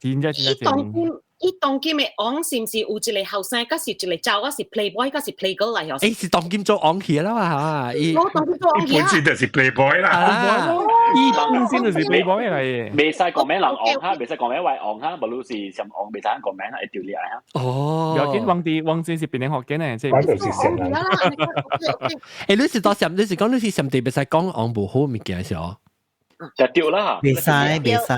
真正真正濟年。伊當今的王是毋是有一個後生，閣是一個查某，是 playboy，閣是 playgirl 來？欸，是當今做王去啦嘛嚇，伊我當今做王去啊。本身就是 playboy 啦，伊本身就是 playboy 嚟嘅。袂使講名人王哈，袂使講名為王哈，無論是啥王，袂使講名會丟臉哈。哦，要緊王啲王真是變成福建嘅，即係。就是上人。欸，你是到上，你是講你是上地袂使講王無好物件是哦？就對啦。袂使袂使。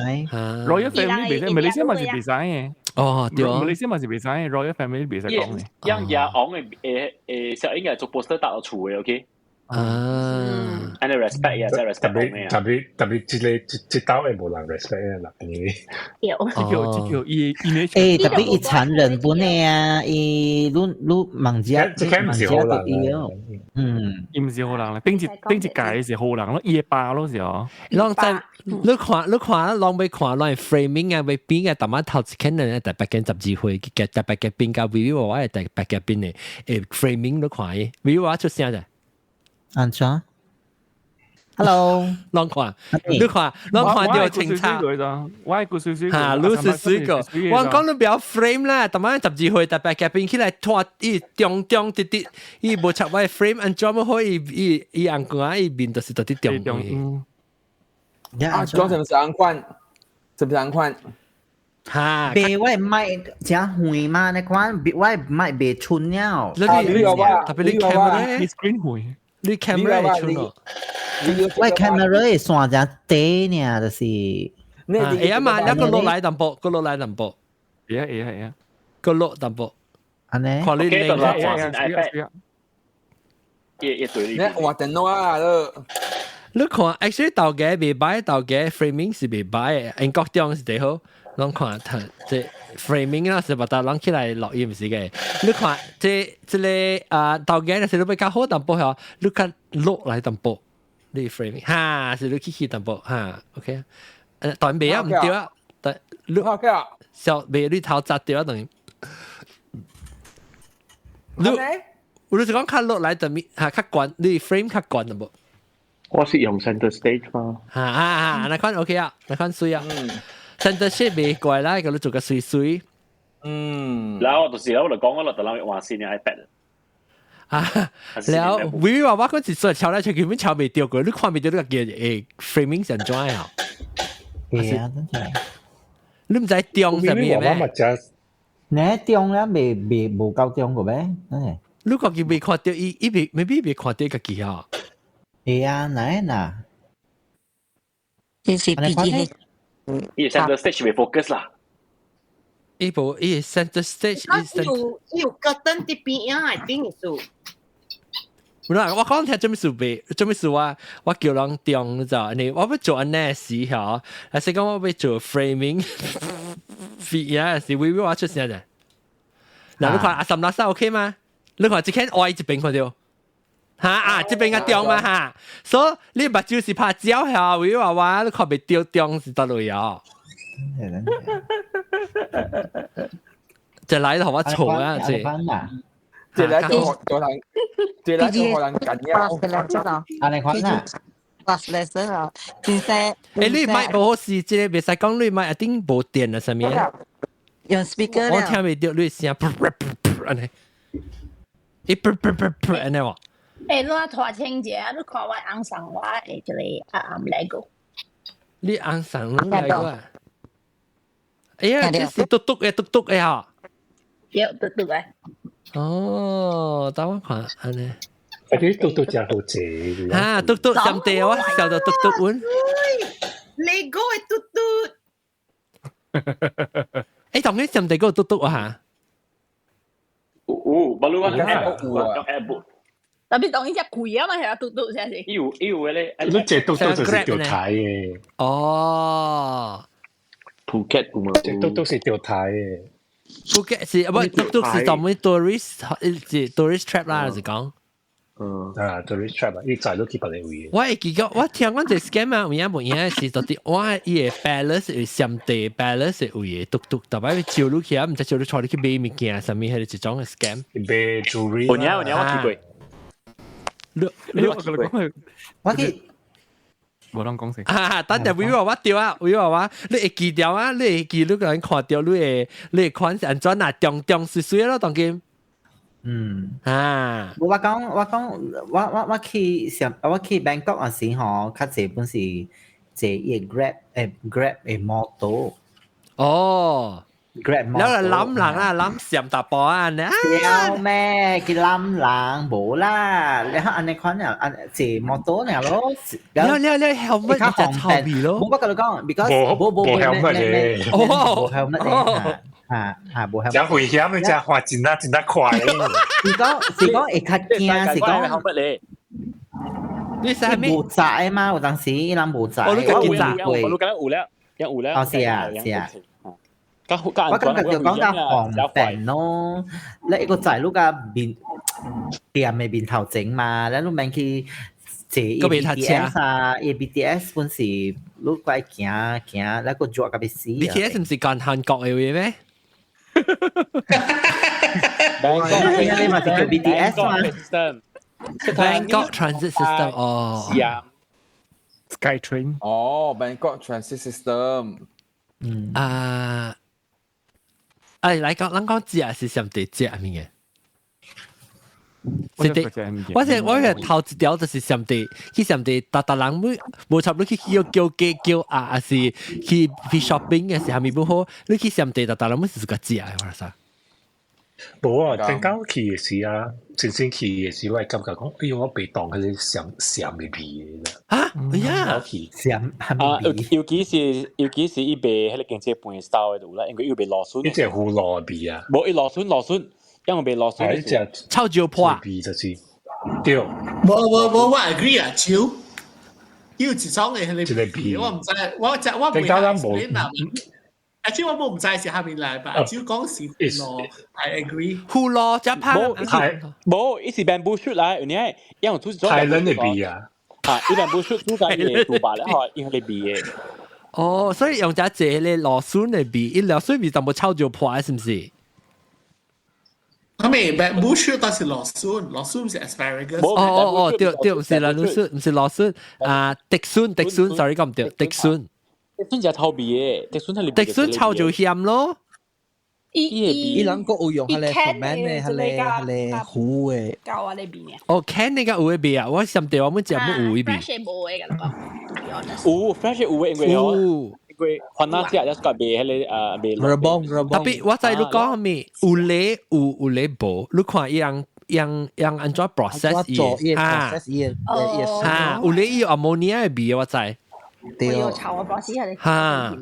Royal family 袂使，馬來西亞嘛是袂使嘅。哦，對啊，馬來西亞嘛是袂使，Royal family 袂使講嘅。樣嘢王嘅誒誒，小應該做 poster 搭到厝嘅，OK？啊，按呢 respect 呀，真 respect 特別特別特別，這個這這兜會無人 respect 啦，因為這個這個伊伊呢？欸，特別伊殘忍本的啊，伊愈愈網家，這個毋是好人，嗯，伊毋是好人啦，頂一屆是好人咯，伊的爸咯是哦。攏在你看你看，攏欲看攏 framing 啊，欲變啊，逐擺頭一間人特別間12歲，嘅特別嘅變較 view 我係特別嘅變的，誒 framing 你看伊 view 我出聲者。按怎？Hello，攏看，你看，攏看著清楚。我係故事書。嚇，你是水個。我講你不要 frame 啦，逐擺12歲特別嘅變起來拖伊中中直直，伊無插我 frame 按怎麼好？伊伊伊紅光伊面就是特啲中。啊，講是毋是紅款？是毋是紅款？嚇！袂我麥誠遠嘛，你看，我麥袂春了。你特別你 camera，你 screen 遠。你 camera 會春哦。我 camera 的線誠短爾，就是。會啊嘛，你閣落來淡薄，閣落來淡薄。會啊會啊會啊，閣落淡薄。按呢？看你靚啊！一對你換電腦啊！你看，actually 頭家袂歹，頭家 framing 是袂歹的，英國中是最好。攏看，這 framing 啦是把它攏起來錄音是嘅。你看，這個啊頭家若是你欲較好淡薄吼，你較落來淡薄，你 framing 哈是你去去淡薄哈，OK。但袂啊，毋對啊，但你小袂你頭砸掉啊，等於。你我就是講較落來就咪嚇較懸，你 frame 較懸淡薄。我是用 center stage 嘛。哈哈哈，那款 OK 啊，那款水啊。center stage 袂怪啦，個你做個水水。然後就是我就講我落就諗換新嘅 iPad。啊，然後微話我嗰時說抄來抄去，根本抄袂著過，你看袂著你個嘅framing 是按怎啊？係啊，真係。你毋知中啥物咩？你中了未未無夠中過咩？真係。你家己未看著伊，伊未 maybe 未看著家己啊。係啊，哪嗱？這是 P G H。伊 center stage 未 focus 啦。伊無伊 center stage，伊有伊有 curtain 佇邊仔，頂意思。無啦，我講聽做咩事袂？做咩事我我叫人中就，你我欲做按呢時吼，還是講我欲做 framing，呀，是微微我出聲者。嗱，你看阿三拉沙 OK 嗎？你看這間歪這邊看著，哈啊，這邊較中嘛哈，所以你目睭是拍焦嚇，微微話話你看袂著中是佗落啊？就來同我嘈啊！這。這來就學人，這來就學人緊要。按呢款啊。 Plus 啊，其實欸，你麥無好勢，這個袂使講你麥一定無電啊，啥物？用 speaker 我聽袂著你聲，噗噗噗噗按呢，一噗噗噗噗按呢喎。欸，你拖清者，你看我翁送我的一個阿暗 LEGO。你翁送你來過啊？哎呀，這是篤篤的篤篤的哈。對，篤篤的。哦，等我看按呢。啊！啲篤篤真好食。哈，篤篤上地我笑到篤篤穩。 LEGO 的篤篤。欸，當然上地嗰個篤篤啊嚇。有，無論我 app 有啊，用 app。特別當伊只貴啊嘛，係啊，篤篤先是。有有嘅咧，你這篤篤就是吊台嘅。哦。普吉有嘛？這篤篤是吊台嘅。普吉是啊，不篤篤是專門 tourist 是 tourist trap 啦，就是講。嗯啊，tourist trap 啊，伊載都去別個位。我會記得，我聽講這 scam 啊，有影無影是到底我伊個 palace 是暹地 palace 位的篤篤，特別招你去啊，毋知招你帶你去買物件，啥物彼個一種的 scam。買 jewelry。有影有影，我去過。你你我講我去。無人講先。啊！等陣會話我對啊，會話我你會記著啊，你會記你個人看著你會你會款是按怎啊？中中水水咯，當今。嗯。啊！我講我講我我我去上我去 Bangkok 嗰時吼，較濟本是坐伊 Grab 誒 Grab 的摩托。哦。 Grab 摩托。你攬人啊，攬閃大波啊，你。了咩？去攬人無啦，你看按呢款啊，按坐摩托爾咯。了了了，helmet 就臭味咯。冇我共你講，because 無無 helmet 嘅，無 helmet 嘅。嚇嚇無 helmet。真危險，你真滑真啊真啊快。是講是講會較驚，是講 helmet 咧。你啥物？無載嘛，有當時伊人無載。我都記得我都記得有了，有了。哦是啊是啊。我感覺就講較方便咯，你一個載你個面店的面頭前嘛，你攏免去坐 BTS 啊，BTS 本是你怪行行，你個熱甲欲死。 BTS 毋是講韓國的話咩？你嘛是叫 BTS 嘛？Bangkok Transit System 哦。 Skytrain。哦，Bangkok Transit System。嗯。啊。哎，來講，咱講食是上帝食物嘅。是的，我是我個頭一條就是上帝，去上帝，逐逐人每無插你去叫叫雞叫鴨，還是去去 shopping 嘅時候，咪不好，你去上帝，逐逐人每是個食嘅，我話。無啊，正剛去嘅時啊，真正去嘅時，我會感覺講，哎喲，我被當彼個鹹鹹的味嘅。啊，哎呀，鹹啊，尤其是伊賣彼個經濟盤 style 的有啦，因為伊賣蘆筍。伊隻胡蘿味啊。無，伊蘆筍蘆筍，因為賣蘆筍。伊隻臭椒破味就是，對。無無無，我 agree 啊，椒。有一種的彼個味，我毋知，我只我未 explain 啦。啊，這我無毋知是蝦米來吧？只講是胡蘿，I agree。胡蘿加拍，無，伊是 bamboo shoot 來，因為因為煮太冷的味啊。啊，伊 bamboo shoot 煮在伊個豬肉咧，吼，用彼個味的。哦，所以用只這個蘆筍的味，伊蘆筍味淡薄臭椒破，是毋是？係咪 bamboo shoot 當是蘆筍，蘆筍是 asparagus。哦哦哦，對對，唔是蘆筍，唔是蘆筍，啊，竹筍竹筍，sorry 講唔對，竹筍。竹筍就臭味嘅，竹筍係竹筍臭就鹹咯。伊伊人閣有用彼個 ferment 的，彼個彼個糊的。教我呢邊啊。哦，can 那個有的味啊，我想對我們食冇有的味。 fresh 無的，佮你講。有 fresh 有的，因為哦，因為番仔食就是個賣彼個啊賣。 rebong rebong。 Tapi 我知你講咩，有咧有有咧無，你看伊人用用按怎 process 伊，哈，哈，有咧伊有 ammonia 的味，我知。對。有臭啊，博士係你。哈。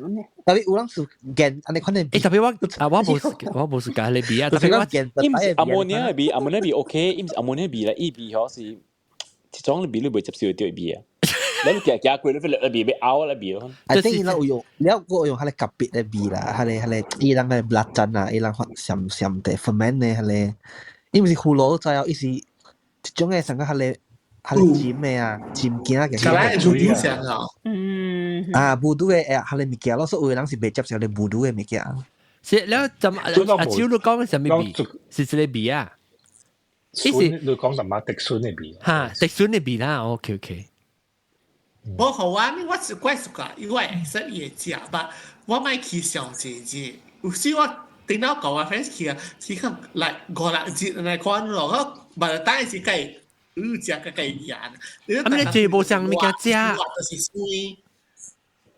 Tapi 有人是見，按呢款的。欸，特別我啊，我無我無是講彼個味啊，特別我伊毋是 ammonia 的味，ammonia 味 OK，伊毋是 ammonia 味啦，伊味嗬是，這種味你袂接受到味啊。你行行過你飛來味欲嘔來味咯。 I think 伊人有用，了閣有用彼個特別的味啦，彼個彼個伊人的 belacan 啊，伊人鹹鹹的 ferment 的彼個，伊毋是葫蘆知哦，伊是一種的上個彼個。彼個煎的啊，煎羹嘅。個來煮點上啊。嗯。啊，voodoo 的誒，彼個物件咯，所以有的人是袂接受咧 voodoo 的物件。是了，怎阿超你講啥物味？是這個味啊？伊是你講什麼？竹筍的味。哈，竹筍的味啦，OK OK。無好啊，我是怪 suka，因為會使伊會食吧，我莫去上濟日。有時我頂到舊我 friends 去啊，去看來五六日來看咯，我嘛等時計。食個計鹽。啊！你這無啥物件食。就是酸。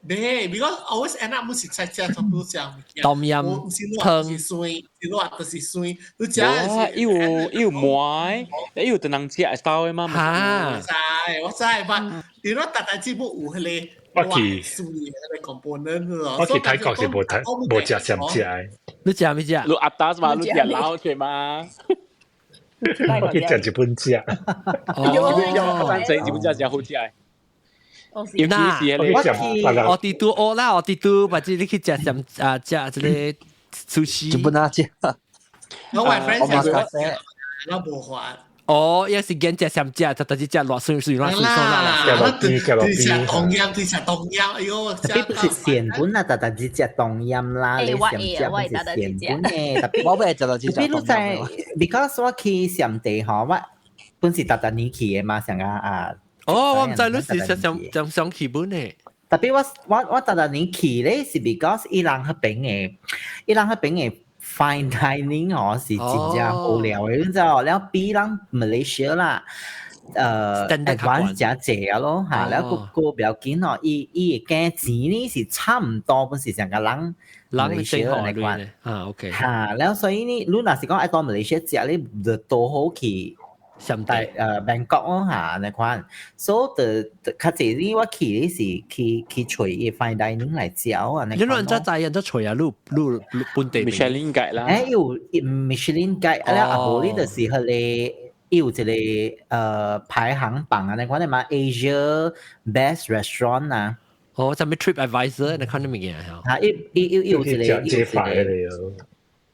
對，because always end up 毋是菜食差不多食物件。冬陰湯。是酸，是辣就是酸。你食是。伊有伊有糜，伊有當人食會捎的嗎？哈。知，我知，但你若逐逐節目有彼個。我去。酸的彼個 component 咯。我去泰國是無睇無食啥食的。你食咩食？你阿達嘛？你食老出嘛？我去食日本食。哦，咱這日本食真好食。尤其是我去，我佇拄學啦，我佇拄，或者你去食什啊食這個壽司。日本啊食。我 friend 食，我無法。哦，也是見食什食，就就是食辣酸酸辣酸酸辣。食落邊，食落邊。食冬陰，食冬陰，哎呦！特別不是鹹本啊，特特只食冬陰啦，你鹹食不是鹹本嘅。特別我袂食到只食冬陰。Because 我去暹地吼，我本是逐逐年去的嘛，上個啊。哦，我毋知你是想想想去本的。特別我我我逐逐年去咧，是 because 伊人彼邊的，伊人彼邊的 fine dining 哦是真正好料的，你知道？了比人 Malaysia 啦，advance 誠濟啊咯嚇，了閣閣不要緊哦，伊伊的價錢呢是差唔多，本是成個人人正好來啊，OK。嚇，了所以呢，你若是講愛到 Malaysia 食，你就多好去。大Bangkok 咯嚇，那款，所以就較濟呢，我去的是去去揣伊 fine dining 來食啊。你亂怎知人怎揣啊？你你本地 Michelin Guide 啦。欸，有 Michelin Guide，啊，啊無你就是彼個有一個排行榜啊，那款的嘛 Asia Best Restaurant 啊。哦，啥物 Trip Advisor 那款的物件嚇。伊伊伊有一個，有一個。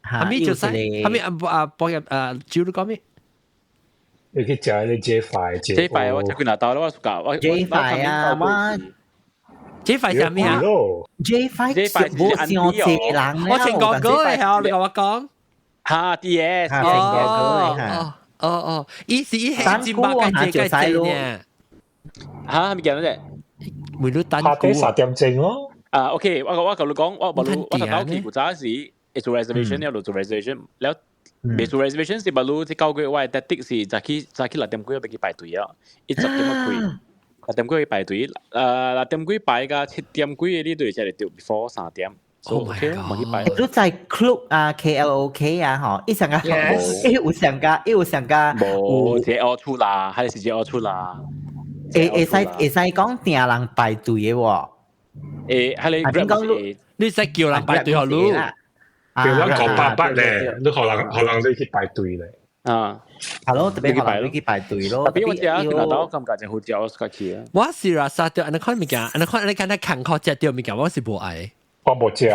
哈咪就是，哈咪啊啊，保險啊，招你講咩？你去食迄個 J 塊，J 塊我食幾若道了，我 suka 我 J 塊啊，我 J 塊啥物啊？J 塊 J 塊無傷濟人，我聽講過的，你共我講。哈，D S，聽過過的。哦哦，伊是伊係真百個這個這呢。嚇，咩叫咩？每日單下底3點鐘咯。啊，OK，我我共你講，我無我頭去古早時會做 reservation，了就做 reservation，了。未做 reservation 是，不如這九個月我的 tactic 是早起早起6點幾要去排隊啊，伊10點開，六點幾去排隊，6點幾排到7點幾的你就會食得到 before 3點。 Oh my god！你在 Klook 啊，K L O K 啊，吼，伊上個，伊有上個，伊有上個，無，這奧出啦，還是這奧出啦？會會使會使講訂人排隊的喎？會，係你講你使叫人排隊予你？叫人講八百咧，你予人予人你去排隊咧。啊，係咯，特別予人去排隊咯。特別我食，拿到感覺真好食，我 suka 去啊。我是啦，殺掉，你看物件，你看你敢若艱苦食著物件，我是無愛。我無食。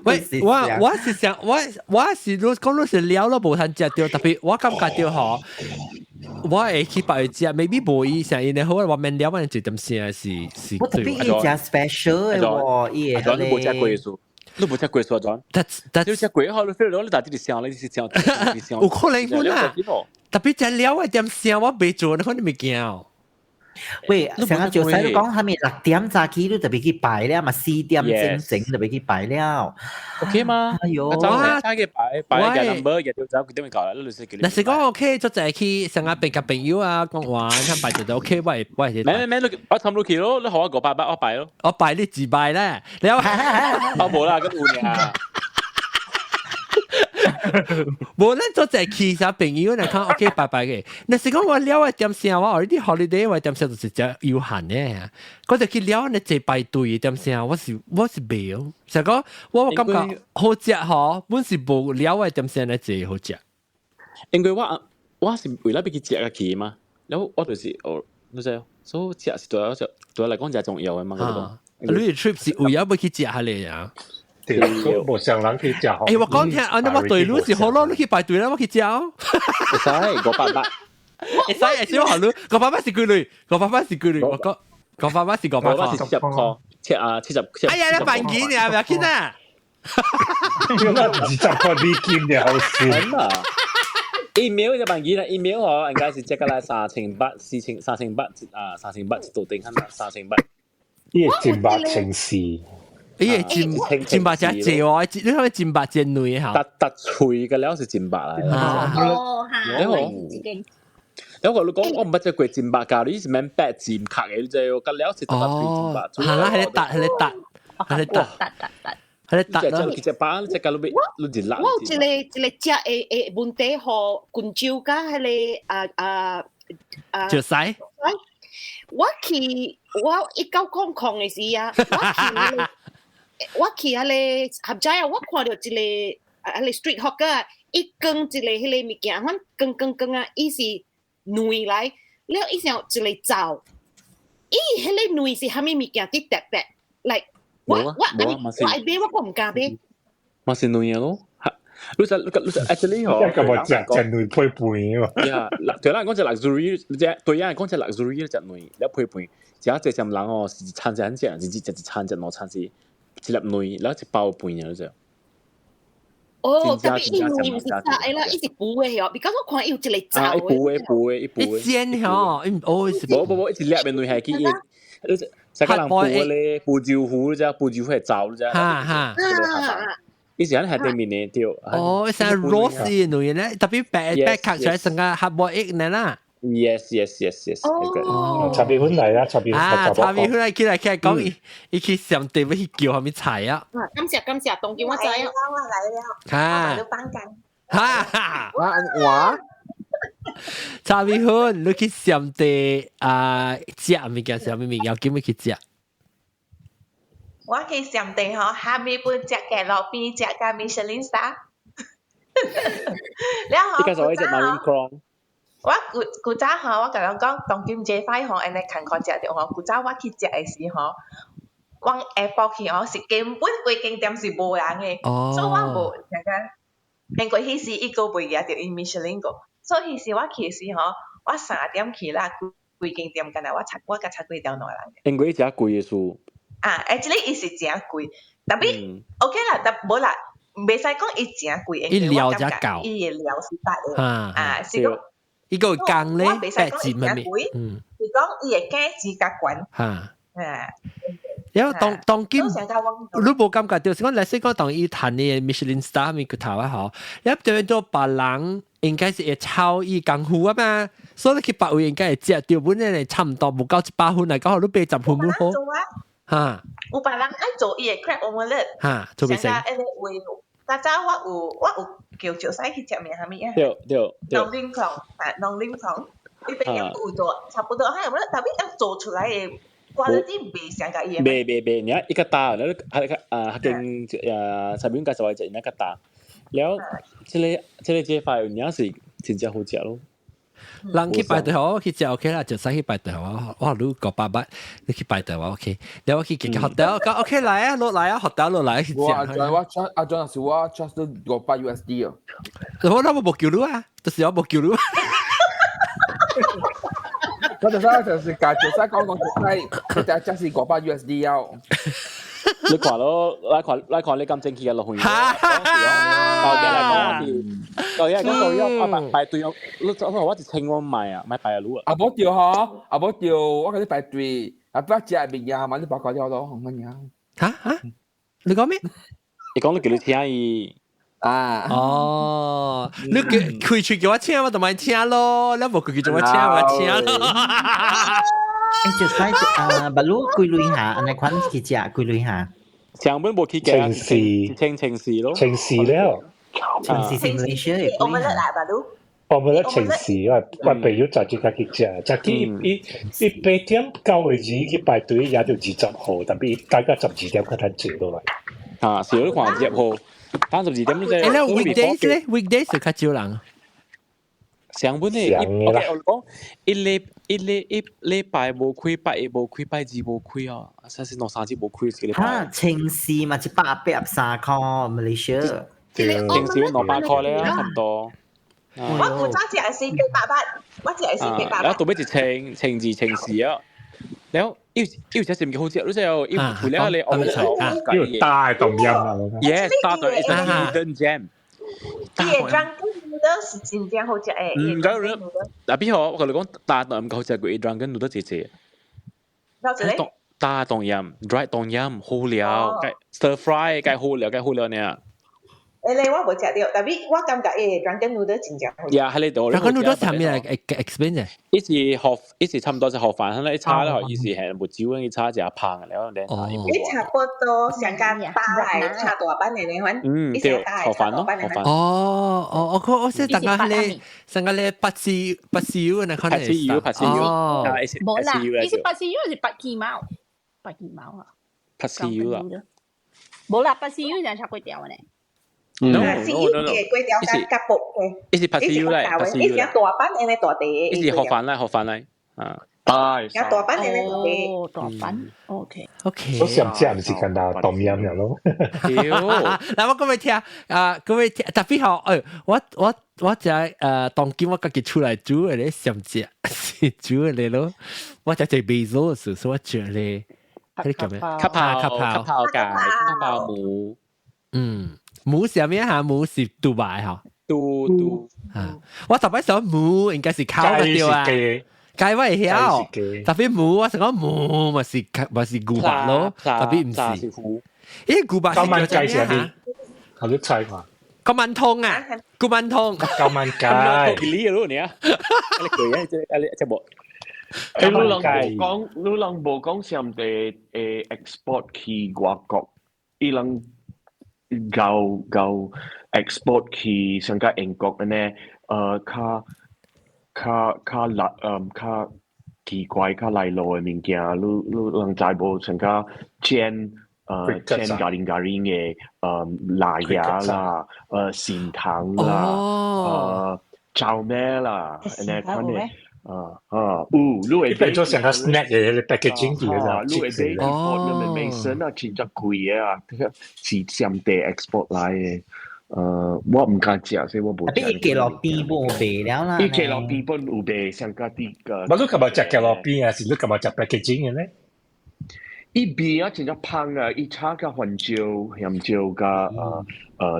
喂，我我是想，我我是如講你是了咯，無通食著，特別我感覺著吼，我會去別食，maybe 無伊像𪜶好，我免了，我一點聲是是。我特別伊食 special 的喎，伊會你無食過數。你無食過素裝？That's 你食過後，你 feel 到你大啲聲，你是聲，有可能本啊。特別食了嘅點聲，我未做，你看你物件。喂，成日做使講係咪6點早起你特別去擺了嘛？4點整整特別去擺了。 OK 嗎？哎呦，我早去擺擺個 number，日朝早幾點搞啦？你就是若是講 OK，就就去成日別個朋友啊，講話，睇擺就就 OK，我我係。咩咩咩，我氹落去咯，你學我500我擺咯。我擺你自擺咧，你有？我冇啦，咁換呀。無咱做者去啥朋友來看 OK 拜拜嘅。若是講我了嘅點聲，我啲 holiday 我點聲就是只悠閒嘅。我就去了你坐排隊點聲，我是袂哦。就講我感覺好食嗬，本是無了嘅點聲來坐好食。因為我是為了欲去食個去嘛，然後我就是哦，你知，所以食是對我來講真重要嘅嘛。你 trip 是為了欲去食下咧啊？對，無上人去食。欸，我講聽，啊，那我隊路是好咯，你去排隊啦，我去食。會使500。會使會使我好你，500是幾鐳？500是幾鐳？我講500是500塊。是10塊，七啊70。哎呀，你辦幾年唔要緊啊！20塊美金嘅好事。啊！一秒就辦幾啦？一秒嗬，應該是這個來3800、4000、3800啊，3800一度定，3800。伊個一百千四。伊個真白真濟哦，你睇真白真軟嚇。突突脆嘅了是真白啦。哦，嚇，你我你講我唔捌食過真白咖喱，是免白煎殼嘅，你知哦。個了是突突脆真白。係啦，係你突，係你突，係你突，突突突，係你突咯。其實把只咖喱，你一辣。我有一個食的問題，予溫州佮彼個啊啊啊。就使。我去我1900的時啊，我去彼個合齋啊，我看著一個啊，彼個 street hawker，伊扛一個彼個物件，反扛扛扛啊，伊是軟來，了伊想一個灶，伊彼個軟是啥物物件佇特別，來，我愛買，我閣毋敢買。嘛是軟咯，你就你就 actually 嗬，一個咪食食軟配飯喎。呀，對咱講隻 luxury，只對咱講隻 luxury 食軟，了配飯，食這些人哦，是一餐一食，是一食一餐食兩餐是。一粒卵，然後一包飯啊，就。哦，特別伊卵毋是炸的啦，伊是補的哦。比較我看伊有一個炸的。一補的，補的，一補的。一煎吼，哦，無無無，一粒的卵下去，伊，啥個人補咧？補豆腐啫，補豆腐係炸啫。哈哈。伊是喺下對面的對。哦，伊是 roast 的卵咧，特別白白殼出來成個黑波egg 呢啦。 Yes. 哦，茶米粉來啦，茶米粉。啊，茶米粉來起來起來講，伊伊去上地要去叫啥物菜啊？感謝感謝，當今我知啊。我來了，哈，我幫緊。哈哈，我茶米粉，你去上地啊食物件，啥物物件，叫咩去食？我去上地吼，下面本食嘅路邊食個米其林 star。了後，你介紹我一隻馬雲我古古早吼，我共人講，當今這擺吼，按呢艱苦食著吼。古早我去食的時吼，我下晡去吼，是根本規間店是無人的，所以我無那個，因為彼時伊閣袂舉著伊米其林個，所以彼時我去的時吼，我3點去啦，規間店干焦我插我共插幾條兩人。因為誠貴的事。啊，actually 伊是誠貴，特別 OK 啦，但無啦，袂使講伊誠貴，因為我感覺伊的料是值的，啊，是講。伊個工咧，白錢咪，嗯，是講伊的價錢較懸。哈，啊，然後當當今，你無感覺到，是講來說講當伊談的米其林 star 咪個頭啊吼，一對到別人應該是會抄伊功夫啊嘛，所以你去別位應該會食到本來差唔多無夠100分來講，你80分好。哈，有別人愛做伊的 crab omelette。哈，做袂成。較早我有叫石去食物啥物啊？對對對。農林堂啊，農林堂，伊邊有做，差不多，還有特別要做出來的 quality 袂相共伊的。袂袂袂，你一個大，你係啊，間啊，上面介紹一個大，了，這個這塊你是真正好食咯。人去排隊我去食 OK 啦，就使去排隊我我你500你去排隊我 OK，然後我去結學到講 OK 來啊，落來啊，學到落來去食。我阿 John 我 charge 阿 John 是我 charge 500 USD 哦。我那我無叫你啊，就是我無叫你。我就使就是教就使講講就使，就就是500 USD 啊。你看咯，來看來看你咁正氣嘅落去。舊嘅嚟講是，舊嘅講到要啊排隊，你我我一清我買啊，買排路啊。啊無對吼，啊無對，我共你排隊，啊不食物件嘛，你包括了咯，紅乜嘢？嚇嚇，你講咩？你講你叫你聽伊。啊！哦，你叫開喙叫我請，我就咪請咯。你無佢叫我請，我請咯。誒，就使啊，白鷺幾類下，按呢款去食幾類下。上本無去嘅，清事清清事咯，清事了，清事是馬來西亞我們來白鷺。我們咧清事，我朋友就即刻去食，食去伊伊8點9個字去排隊，也就20號，但係大概12點較趁坐落來。啊，是你看20號，等12點你誒，你 weekdays 咧，weekdays 就較少人。上本咧，OK，我講一禮一禮一禮拜無開，拜一無開，拜二無開啊，實是兩三日無開一個禮拜。哈，清事嘛，183塊馬來西亞。清事200塊咧，差唔多。我古早食是800，我食是800。然後到尾一千千二千四啊，然後又又只是唔好食，你知哦，又除了你又大冬陰啊，Yes，大的 is a hidden gem。伊個 drunken noodle 是真正好食誒。嗯，咁樣，嗱，比如我同你講，大冬陰好食過 drunken noodle 姐姐。大冬陰，dry 冬陰好料，stir fry 該好料，該好料呢。誒，你我無食著，但係我感覺伊個 drunken noodle 真正好食。呀，喺呢度。 drunken noodle 上面係 explain 嘅。伊是河，伊是差唔多是河飯，可能一炒咧，伊是係木椒，伊炒一香嘅，了後你差不多上間包嚟炒大班嘅那款。嗯，對，河飯咯，河飯。哦哦，我我識大家咧，上個咧八絲八絲油那款八絲油，八絲油。哦，無啦，伊是八絲油還是八雞毛？八雞毛啊？八絲油啦。無啦，八絲油就炒粿條呢。 No 是伊個粿條加加薄嘅，伊是拍絲嚟，拍絲伊是大班安尼大地，伊是河飯嚟，河飯嚟，啊，大，加大班安尼大地，哦，大班，OK OK。我上食毋是簡單冬陰了咯。嗱，我各位聽啊，各位聽，特別好，誒，我食當今我家己出來煮的咧，上食是煮的咧咯，我食隻味噌是，所以我食咧，嗰啲叫咩？卡泡卡泡卡泡雞，卡泡母，嗯。母是咩嚇？母是杜拜嚇。杜杜啊！我特別想母應該是烤嘅對啊，雞我會曉。特別母我想講母嘛是嘛是牛肉咯，特別毋是。咦，牛肉是叫咩嚇？我都猜嘛。個萬通啊，個萬通。九萬雞。你咯你啊！你句啊，這你這無。誒，你人無講，你人無講上地誒 export 去外國，伊人。夠夠 export 去上個英國呢，較較較辣，較奇怪較來路的物件，你人知無？上個煎煎咖喱咖喱的辣芽啦，善糖啦，炒咩啦，按呢款的。啊啊，有，你會變做成個 snack 嘅 packaging 嘅咋，你會買 import 你咪美啊，真正貴嘅啊，是上地 export 來嘅。我毋敢食，所以我無食。伊雞路邊無賣了啦。伊雞路邊本有賣，上加啲個。我你琴日食雞路邊啊，是你琴日食 packaging 嘅咧？伊味啊，真正芳啊！伊炒甲番椒、鹹椒甲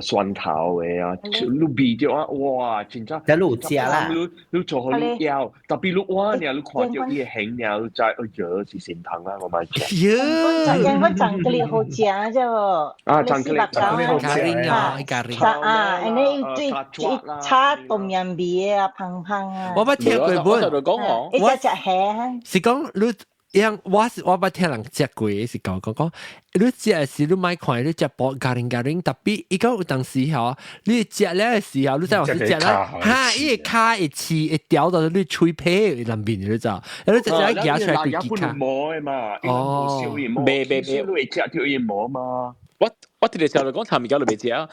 蒜頭的啊，你味著啊，哇！真正。這你有食啦？你做好你枵，特別你碗爾，你看著伊的形爾，你知哎喲是善糖啦，我嘛食。喲！我巧克力好食啫無？啊，巧克力，巧克力好食啊！啊，按呢伊最炒冬陰味的啊，芳芳啊。我捌聽過本，我食蝦。是講你。樣我是我捌聽人食過，是講講講，你食時你莫看你食薄咖喱咖喱，特別伊講有當時吼，你食了的時候，你知有時食了，哈，伊個跤會刺會掉到你喙皮內面，你知？你直接夾出來規支跤。毛的嘛，哦，袂袂袂，你會食著伊毛嘛？我直直時候就講炒物件就袂食，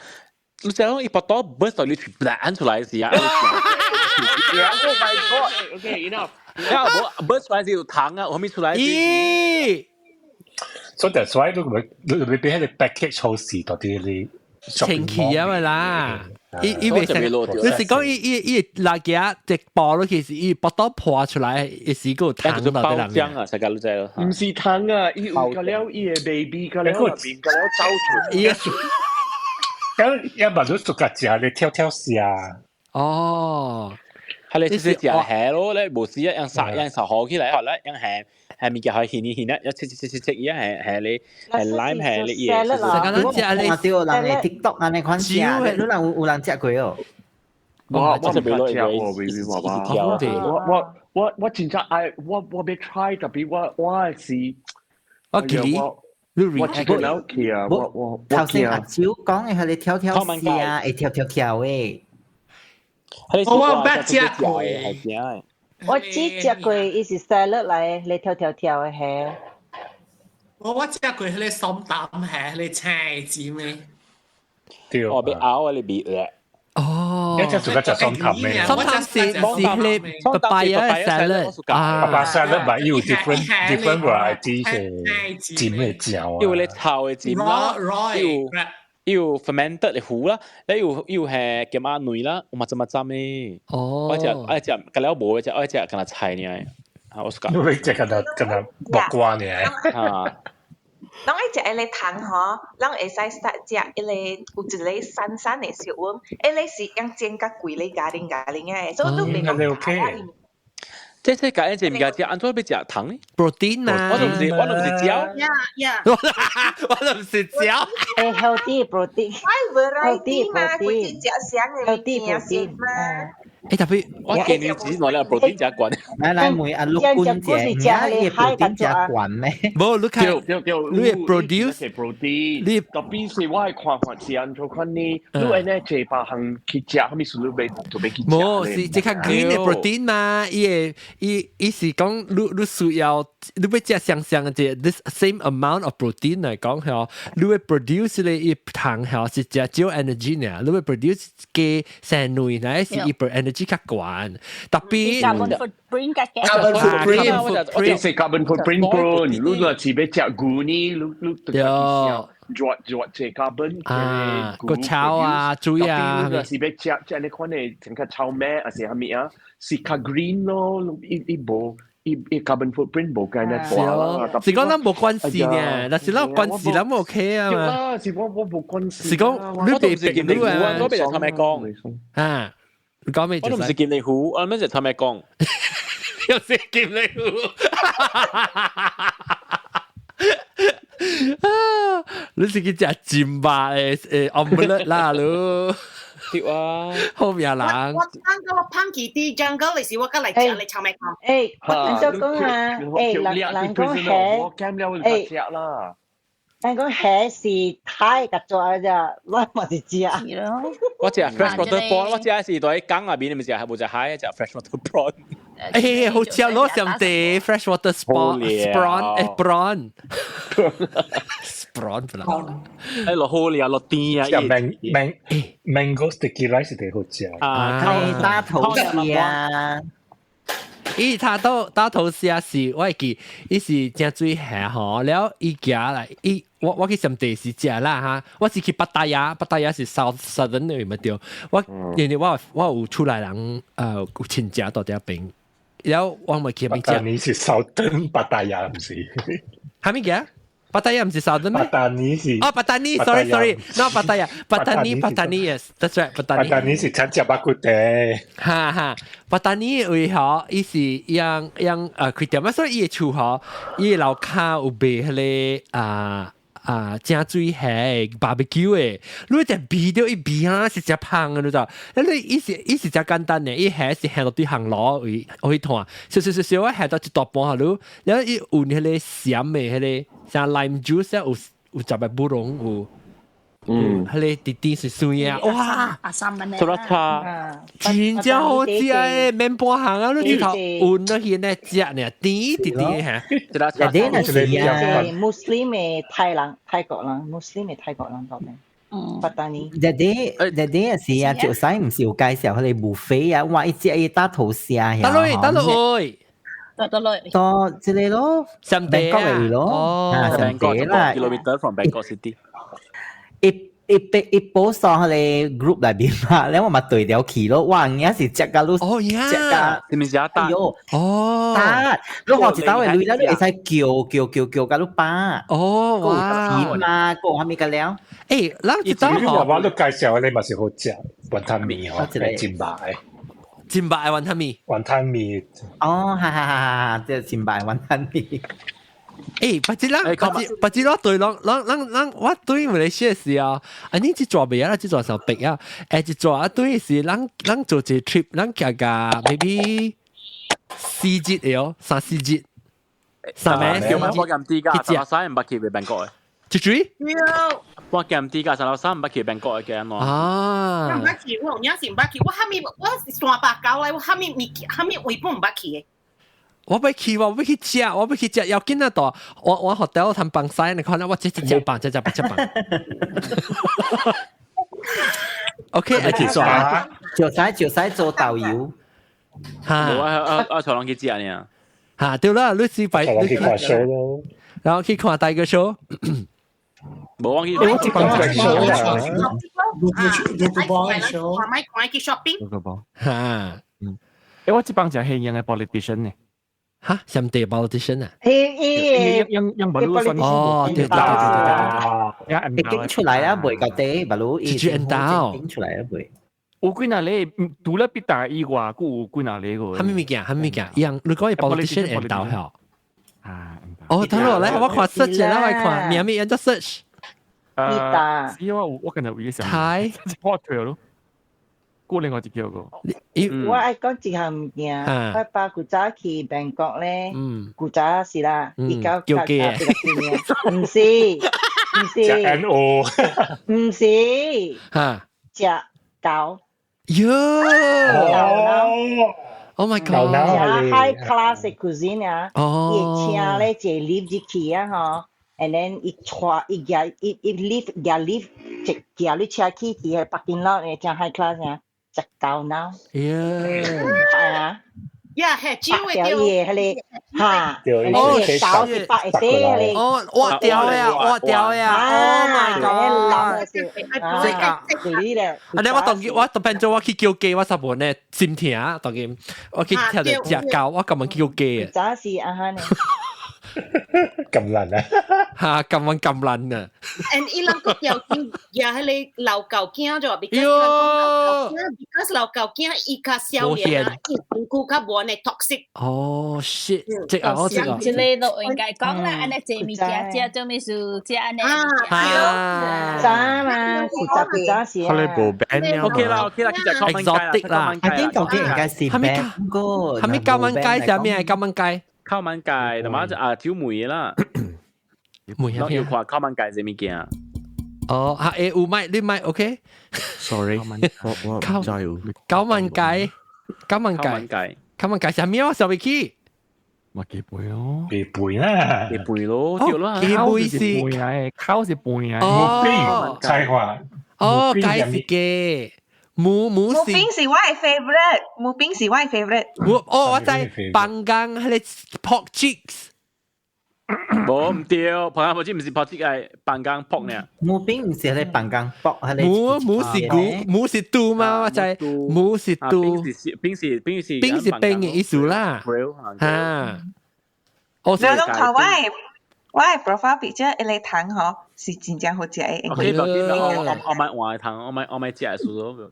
你食講伊腹肚burst 到你喙彈出來時啊！ Oh my god! Okay, enough. 然後無 burst 出來是有糖啊，後面出來。咦？所以 that's why 你咪你咪俾迄個 package 好時到啲你清氣啊嘛啦。伊伊袂成，你是講伊伊伊垃圾隻爆落去是伊腹肚破出來，伊是個湯到包漿啊，世界都知咯。唔是湯啊，伊有個了伊個 baby 個了入邊個了走出。伊咁一物都熟個食，你跳跳蝦。哦，係你直接食蝦咯，你無時一樣殺一樣殺好起來，後來一樣蝦蝦物件可以牽一牽一，一切切切切一係係你係 lime 係你嘢。我看到人嘅 TikTok 按呢款食，你人有人食過哦？我我唔敢食喎，baby 爸爸。我我我我真正愛我我欲 try，特別我我是我記我一個人去啊，我我頭先阿超講嘅係你跳跳蝦，會跳跳跳嘅。我捌食過，我只食過，伊是 salad 來，你跳跳跳的蝦。我我食過彼个雙膽蝦，彼个青的煎的。對。哦，欲咬啊，你別咧。哦，一隻做一隻雙頭咩？雙頭是是彼個 papaya salad 啊，papaya salad 咪有 different different variety 嘅煎嘅醬啊。有咧炒的煎啦，有有 fermented 的糊啦，咧有有係鹹仔卵啦，有嘛浸嘛浸的。哦，我食愛食，隔了無食愛食，敢若菜爾。啊，我講。你食敢若敢若木瓜爾。啊。攏愛食彼个湯吼，攏會使食食彼個有一個瘦瘦的小碗，彼个是用煎甲規个咖喱咖喱的，所以你袂講 OK。這這個這物件食，按怎欲食糖呢？protein 嘛，我都毋是，我都毋是嚼。 Yeah yeah，我都毋是嚼。誒，healthy protein。 variety 嘛，規隻食啥的物件先嘛。誒，特別我見你只攞了 protein 食懸。來來問阿陸君姐，你 protein 食懸咩？無，你看，對對，你 produce protein，你特別是我係看看是按怎款呢？你按呢這百項去食，啥物事你欲就欲去食。無，是這較 green 的 protein 嘛？伊會伊伊是講你你需要你欲食相相的 this same amount of protein 來講吼，你會 produce 咧伊糖吼是食少 energy 呢，你會 produce 加生卵，乃是伊 energy 較懸，特別 carbon footprint 較低。 carbon footprint，我是 carbon footprint 本，你若是欲食牛呢，你你對。熱熱這 carbon 啊，個草啊，水啊，你若是欲食食你款的，成較臭味，還是啥物啊？是較 green 咯，伊伊無伊伊 carbon footprint 無咁樣大啦。是講咱無關係呢，但是咱有關係，咱 OK 啊嘛。是我我無關係。是講你別別你啊，我別就臭咩講啊？你講咩？我都唔是劍你虎，我諗就臭咩講？又是劍你虎。啊！你是去食煎肉的誒 omelette 啦，你對啊，好命人。我胖個我胖去佇 jungle 的時，我閣來食來臭米講。誒，我就講啊，誒，人人講蝦，我減了就食啦。人講蝦是太甲抓咋，我嘛是食。我食 freshwater prawn，我食是佇江那邊，毋是食無食海，食 freshwater prawn。誒，好食攞上地 freshwater prawn prawn 誒 prawn prawn 不啦。誒落好咧，落甜啊！食 man man mango sticky rice 是好食。啊，打頭蝦。伊他都打頭蝦是，我會記，伊是正水蝦吼，了伊行來，伊我我去上地是食啦哈，我是去巴達亞，巴達亞是 South Southern 的咪對，我因為我我有厝內人有親戚到這邊，了我咪去邊食。你是 Southern 巴達亞毋是？啥物件？巴達亞毋是 Southern 咩？巴達尼是。哦，巴達尼，sorry sorry，no 巴達亞，巴達尼巴達尼，yes，that's right，巴達尼。巴達尼是親食肉骨茶。哈哈，巴達尼為何伊是樣樣開店啊，所以伊的厝吼，伊的樓跤有賣彼个啊啊正水蝦 barbecue 的，你只味著伊味啊是誠芳的，你知？啊你伊是伊是誠簡單的，伊蝦是下落對烘爐位去炭，燒燒燒燒啊下到一大半下你，然後伊有彼个鹹的彼个像 lime juice 啊，有有十個布隆有。嗯，彼个甜甜水水啊，哇！阿三蚊咧，茶，真正好食誒，免半項啊，你直頭勻落去呢食呢，甜甜甜嚇。你那是啊，Muslim 的泰人、泰國人，Muslim 的泰國人講的。嗯，巴達尼。日啲日啲是啊，就使毋是有介紹彼个 buffet 啊，哇！伊食伊打頭蝦，打落去，打落去。得落到這個咯，上地啊，咯，啊，上地啦，kilometer from Bangkok City。伊一被一波上迄個 group 內面嘛，咧我嘛對了去咯，哇，而家是食甲你，哦呀，食甲，是毋是啊？哎喲，哦，打，你看一道的鐳啦，你會使叫叫叫叫甲你飽，哦，哇，有嘛，閣有啥物個了？欸，咱一道吼，我都介紹你嘛是好食雲吞麵吼，真白的，真白的雲吞麵，雲吞麵，哦，哈哈哈哈，這真白雲吞麵。欸，不知咱，不知我對攏，咱咱咱，我對馬來西亞時啊，啊你這抓袂啊，這抓上白啊，欸，這抓啊對是咱咱做一個 trip，咱行個 maybe 四日的哦，三四日，三暝。叫我咁啲㗎，三三唔捌去曼谷的。一水？我咁啲㗎，三六三唔捌去曼谷的嘅喏。啊！我唔捌去，我有影是唔捌去，我哈咪我是山北溝來，我哈咪物哈咪位本唔捌去的。我欲去，我欲去食，我欲去食，要緊啊！大，我學到談放西，你看啦，我這一隻棒，這隻隻棒。OK，一起刷，就使做導遊。嚇！我坐人去食呢。嚇，對啦，你是擺，你去看 show 咯，然後去看大個 show。無我去，我去看 show 啊。我買看去 shopping。嚇！欸，我這幫就係樣嘅 politician 呢。哈，什麼 politician 啊？欸用馬路選哦，對對對對對對，會經出來啊，袂到底馬路，一直到經出來啊，袂。有幾若個，除了比大以外，閣有幾若個。啥物物件？啥物物件？樣，你講 politician 會到吼？啊，哦，等落來，我看 search 啦，我看名物，按怎 search？比大。因為我今日有想。台。我退咯。過另外一個個。我愛講一項物件，我爸古早去曼谷咧，古早是啦，伊到叫雞，毋是，毋是，食 N O，毋是，嚇，食狗。喲，Oh my god！食 high class cuisine 啊，伊請咧一個 lift 入去啊吼，and then 伊帶伊舉伊伊 lift 舉 lift 一舉你車去去個 parking lot 嘅正 high class 啊。食狗腦，係啊，呀，係酒的對，迄個哈，哦，狗是白的，迄個，哦，挖掉呀，挖掉呀，Oh my god！這個，啊，你我當我當變做我去叫雞，我十本呢心疼，當今我去聽著食狗，我咁樣叫雞啊，早是啊哈呢。咁難啊！嚇，咁樣咁難啊！ And 伊人個條件也係個老狗囝咗，because 老狗囝伊較少年啊，伊身軀較無按呢 toxic。哦，shit！這個我這個。這個都應該講啦，按呢濟物件食，做咩事食按呢？啊，早嘛，古早古早時啊。 OK 啦，OK 啦，其實 exotic 啦。啊，點究竟應該是咩？個係咪九蚊雞？係咩？九蚊雞？ ข้าวมันไก่แต่มาจะอ่าจิ้วหมุย啦หมุย เราอยู่ขวาข้าวมันไก่จะมีกี่ 哦，嚇誒有麥你麥 OK？ Sorry，我唔知九蚊雞，九蚊雞，九蚊雞啥物啊？上未去？嘛雞背咯，雞背啦，雞背咯，對啦，雞背是背啊，烤是背啊，哦，菜花，哦，雞是雞。母母是餅是我的 favorite，母餅是我的 favorite。哦，我知，放工彼個 pork cheeks。無毋對，放工無只毋是 pork cheeks 係放工 pork 呢。母餅毋是彼個放工 pork，彼個。母母是牛，母是豬嗎？我知，母是豬。餅是餅是餅是餅的意思啦。嚇。哦，你攏看我的 profile picture 一個糖吼是真正好食的。 OK，我買換糖，我買食的數數。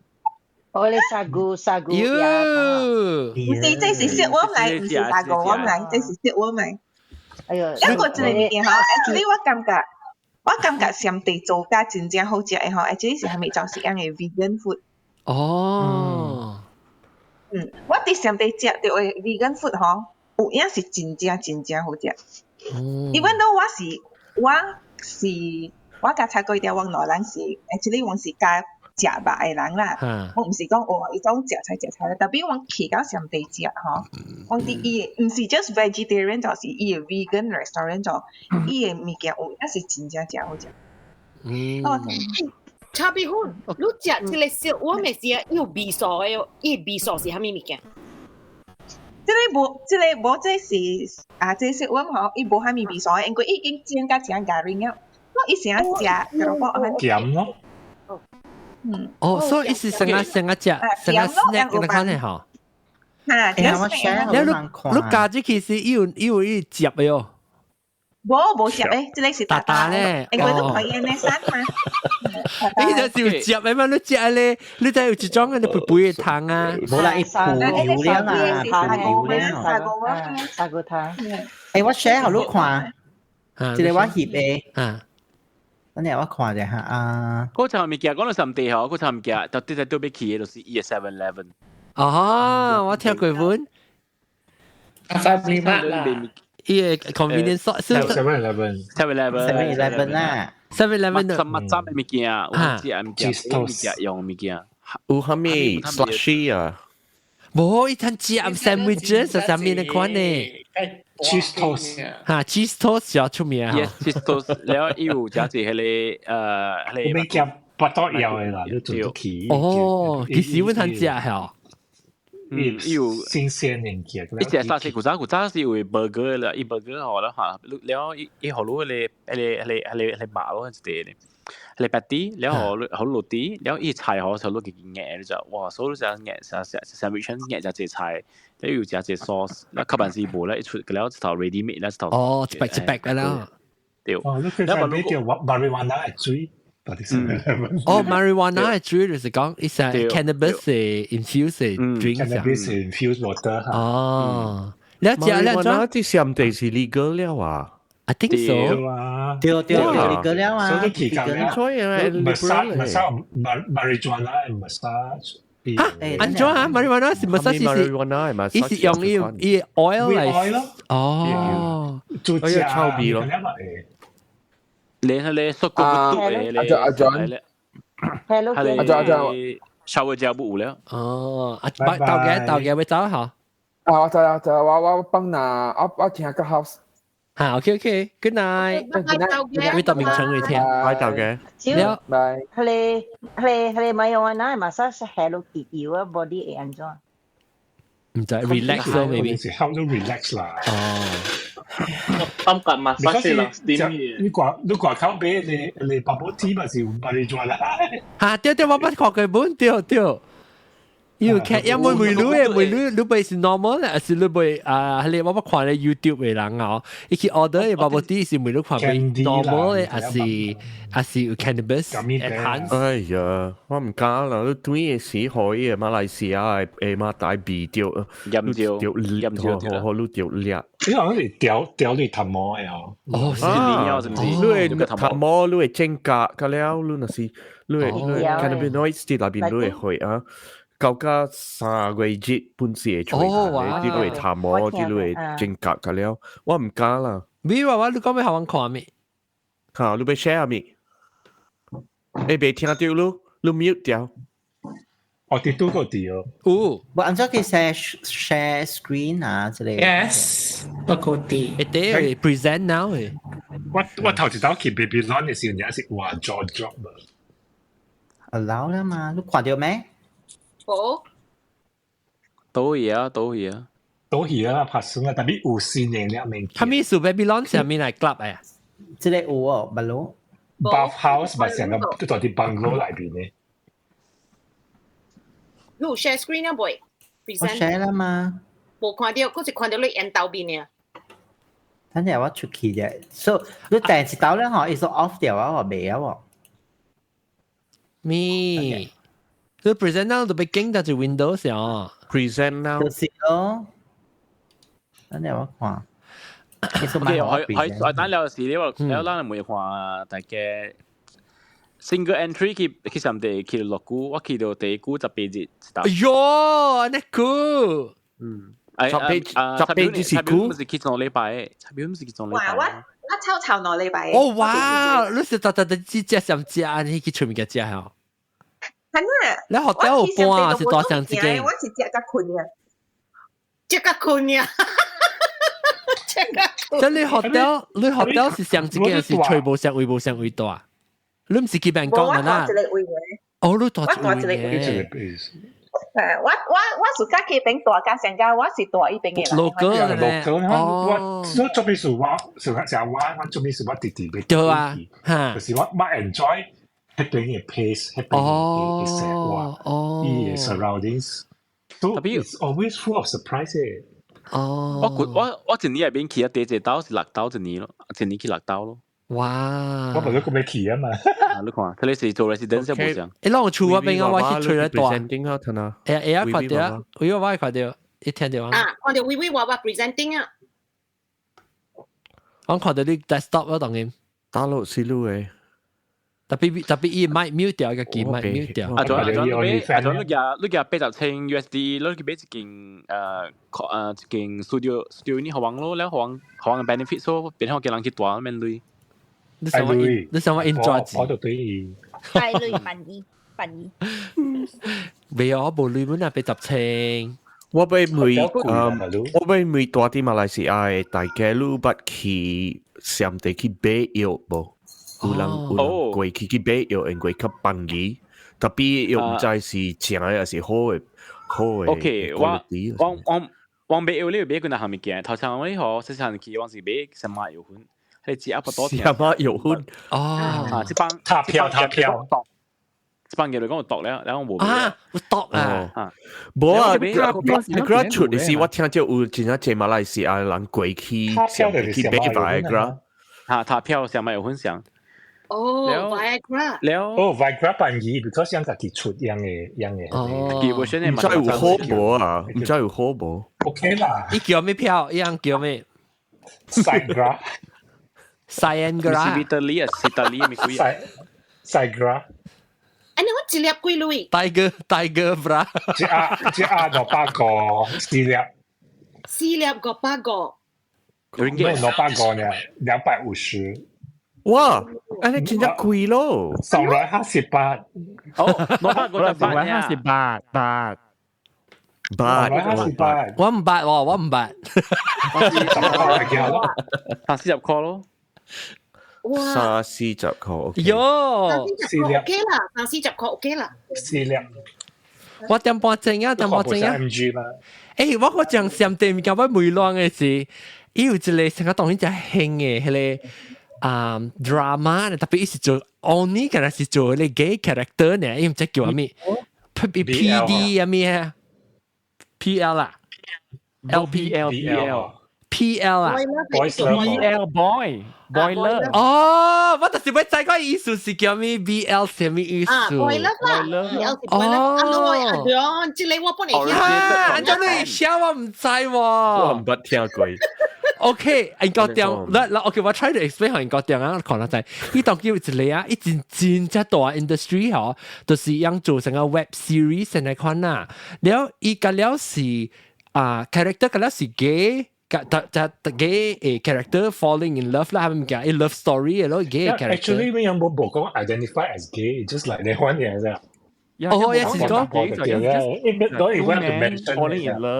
我咧砂菇砂菇呀！毋是，這是小我買，毋是砂菇我買，這是小我買。哎呦，一個一個物件吼，actually 我感覺上地做家真正好食的吼，actually 是蝦米就是樣的 vegan food。哦。嗯，我佇上地食著的 vegan food 吼，有影是真正真正好食。Even though 我共菜過條，我兩人是 actually 我是佮食肉的人啦，我毋是講哦，伊種食菜食菜啦，特別我去到上地食吼，我佇伊的毋是 just vegetarian，就是伊的 vegan restaurant 就伊的物件有影是真正誠好食。嗯。炒米粉，你食這個小我咪是啊，有味素的，伊味素是啥物物件？這個無，這個無，這是啊，這是阮吼，伊無啥物味素的，因為已經煎甲誠咖喱了，我伊成日食，就講鹹咯。哦，所以是成個成個食成個 snack 咁款嘅嗬。嚇，我 share 你你加這其實有有伊接的喲。無無接誒，這個是大大咧，因為都可以呢散嘛。你就是有接的嘛？你食咧，你知有一種嘅你肥肥的湯啊。無啦，伊鋪油了啦，鋪油了。砂鍋湯。欸，我 share 予你看，這個我翕的。啊。等下我看一下啊。嗰層物件講到什地嗬？嗰層物件到底在倒邊去的，就是伊個 Seven Eleven。哦，我聽過本。 Family Mart 啦。伊個 convenience store Seven Eleven。 Seven Eleven。 Seven Eleven 啦。 Seven Eleven 什麼針的物件，有食物件，物件用物件。有啥物 slushy 啊？無，伊通食 sandwiches 上面的款呢。 Cheese toast 嚇，cheese toast 就出名。 Yes, cheese toast。了伊有食一彼個彼個。物件不多要的啦，你做得起。哦，其實阮通食嚇。嗯，伊有新鮮物件。伊食啥是古早古早是有 burger 啦，伊 burger 吼了嚇，了伊伊予你彼個彼個彼個彼個肉咯，一個咧。彼個 patty，了予予落啲，了伊菜吼就落去壓就，哇！所以就壓食食 sandwich 壓食這菜，了又食這 sauce，了較辦是無咧，一出了一頭 ready made 了一頭。哦，一白一白個啦。對。哦，你佢就買條 marijuana 的水。哦，marijuana 的水就是講，伊是 cannabis infused drink。 Cannabis infused water。哦，了解了解。這上地是 legal 了啊？I think so。對對對，legal 了啊。所以期間咧，massage massage marijuana massage。嚇？按怎啊？marijuana 是 massage 是？ marijuana 係伊是用伊伊 oil 嚟。哦。做食臭味咯。你係你縮個嘟嘅你，阿阿 John， Hello，阿 John 阿 John，稍微食不有了。哦，啊，豆嘅豆嘅要走嚇。啊，我知啦，知啦，我我幫拿，我我聽個 house。嚇，OK OK，good night。會到明城會聽。拜豆嘅。了，拜。佢哋佢哋佢哋咪用啊，那 massage 係落結油啊，body 會按怎？唔知 relax 咯，maybe 是 help 到 relax 啦。哦。感覺 massage 啦，你掛你掛口俾你你 bubble tea 咪是marijuana 啦。嚇，對對，我捌看過本，對對。要看，因為每女嘅每女，你袂是 normal 咧，還是你袂啊？係我捌看咧 YouTube 嘅人哦，伊去 order 嘅 bubble tea 是每女看袂 normal 嘅，還是還是有 cannabis enhance？哎呀，我毋敢啦！你對嘅時可以馬來西亞嘅馬大味著，飲酒飲酒，好你著掠。你講是掉掉你頭毛嘅哦。哦，是尿是毋是？你會頭毛，你會增加，個了，你若是你會你會 cannabinoids 佇內邊，你會會啊。到甲3月日本是會出來，啲你會頭毛，啲你會增加個了，我毋敢啦。咪話我你講欲予阮看未？嚇，你欲 share 未？欸，袂聽著你，你 mute 掉。哦，佇拄個佇哦。有，我按怎去 share share screen 啊？這個。 Yes，不過佇。會得 present now 誒。我我頭一道去 Babylon 嘅時候，也是話 jaw drop 啊。 Allow 啦嘛，你看著沒？無。倒去啊，倒去啊，倒去啊，拍算啊，特別有新嘅了物。他們是 Babylon 上面來 club 誒？這個有哦，捌咯。 Bath house 咪成個都在啲 bungalow 內邊嘅。你有 share screen 啊？未？我 share 啦嘛。無看著，嗰是看著你緣頭邊爾。等陣我出去啫，所以你第一道咧嗬，伊說 off 掉啊，我袂啊喎。咪，你 present now 就被經到就 Windows 啊。 Present now 就是咯。等陣我看。 OK，我我等了時，你話你咱會看大家 single entry 去去上地去落久，我去到第久18日。哎喲，按呢久。嗯，十八日是久，毋是去上禮拜，十八毋是去上禮拜。我我抽頭兩禮拜。哦哇！你是特特特只食上食，你去出面個食吼？係啊。你學得有半是大上一間？我是食甲困嘅，食甲困呀。即你學到你學到是上一間是全部上位無上位大？你毋是去辦公的啦？我一個位嘅。哦，你大一個位嘅。誒，我我我是家己邊大家上家，我是大一邊嘅。 Local 咧，我所做咩事我成日成日我我做咩事我直直欲對啊，就是我我 enjoy 彼邊嘅 pace，彼邊嘅生活，伊嘅 surroundings。So it's always full of surprise 嘅。我一年入邊去啊，第一刀是6刀一年咯，一年去六刀咯。哇！我唔係個咩去啊嘛。你看，佢哋是做 residence 無像。欸，咱有厝嗰邊啊，我去吹得大。 presenting 啊，睇下。會會啊，看到啊，會我看到，一聽到啊。啊，看到微微娃娃 presenting 啊。我看到你 desktop 咯，當然。大陸是路誒。特別特別伊麥 mute 掉個機麥 mute 掉。啊，仲仲你買，啊仲你夾你夾80千 USD，你去買一間一間 studio 你好玩咯，了好玩好玩 benefit 所變好叫人去住免鐳。你想我 enjoy 我就對伊。係鐳萬二萬二。未啊，我無鐳本啊，80千。我欲問住佇馬來西亞的大家，你捌去上地去買藥無？有人過去去買藥，因為較便宜，tapi 藥毋知是正的還是好的。 OK，我買藥你買幾若項物件，頭先我你嗬，細細去我是買什麼藥粉，係只阿不多。什麼藥粉？哦，啊，這幫塔票塔票。這幫嘢嚟講有毒咧，然後無啊，有毒啊！啊，無啊，Viagra 出的是我聽到有真正濟馬來西亞人過去上去買 Viagra，嚇，塔票上咪有分享。哦，Viagra。了哦，Viagra 便宜，because 樣家己出樣嘅樣嘅。哦，毋知有好無啊？毋知有好無？OK 啦。伊叫咩票？伊樣叫咩？Sigra。 Siagra。是意大利啊，意大利咪貴啊。 Sigra。哎，你我一粒幾鐳？大哥，大哥 bra。一盒一盒500個，四粒。四粒500個。 500個呢，250。哇！哎，你真正貴咯，358。哦，500個就八358八八八，我唔捌喎，我唔捌。 30塊咯。哇！30塊，喲，40塊 OK 啦，30塊 OK 啦。四粒。我點半鐘啊，點半鐘啊。 MG 嘛。欸，我個講上帝物件，我梅亂嘅是，伊有一個成個當然真興嘅，彼個。啊 drama 特別伊是做 only 敢若是做彼個 gay character 呢，伊毋知叫啥物，P P D 啥物啊，P L 啦，L P L P L P L 啊，B L boy boy love 哦，我就是欲知個意思是叫咩 B L 啥物意思？啊，boy love 啦，B L 是 boy love，啊，我阿 John，這個我本來啊，安怎你寫我毋知喎，我毋捌聽過。 OK，應該點？嗱嗱，OK，我 try to explain 應該點啊？可能就係伊當叫一個啊，伊真真正大 industry 嗬，就是樣做成個 web series 成個款啊。了伊個了是啊 character 個了是 gay。個就就 gay 誒 character falling in love 啦，係咪叫？誒 love story 嘅咯，gay character。 Actually，咩有冇冇講 identify as gay，just like 你款嘢啫。哦，也是講，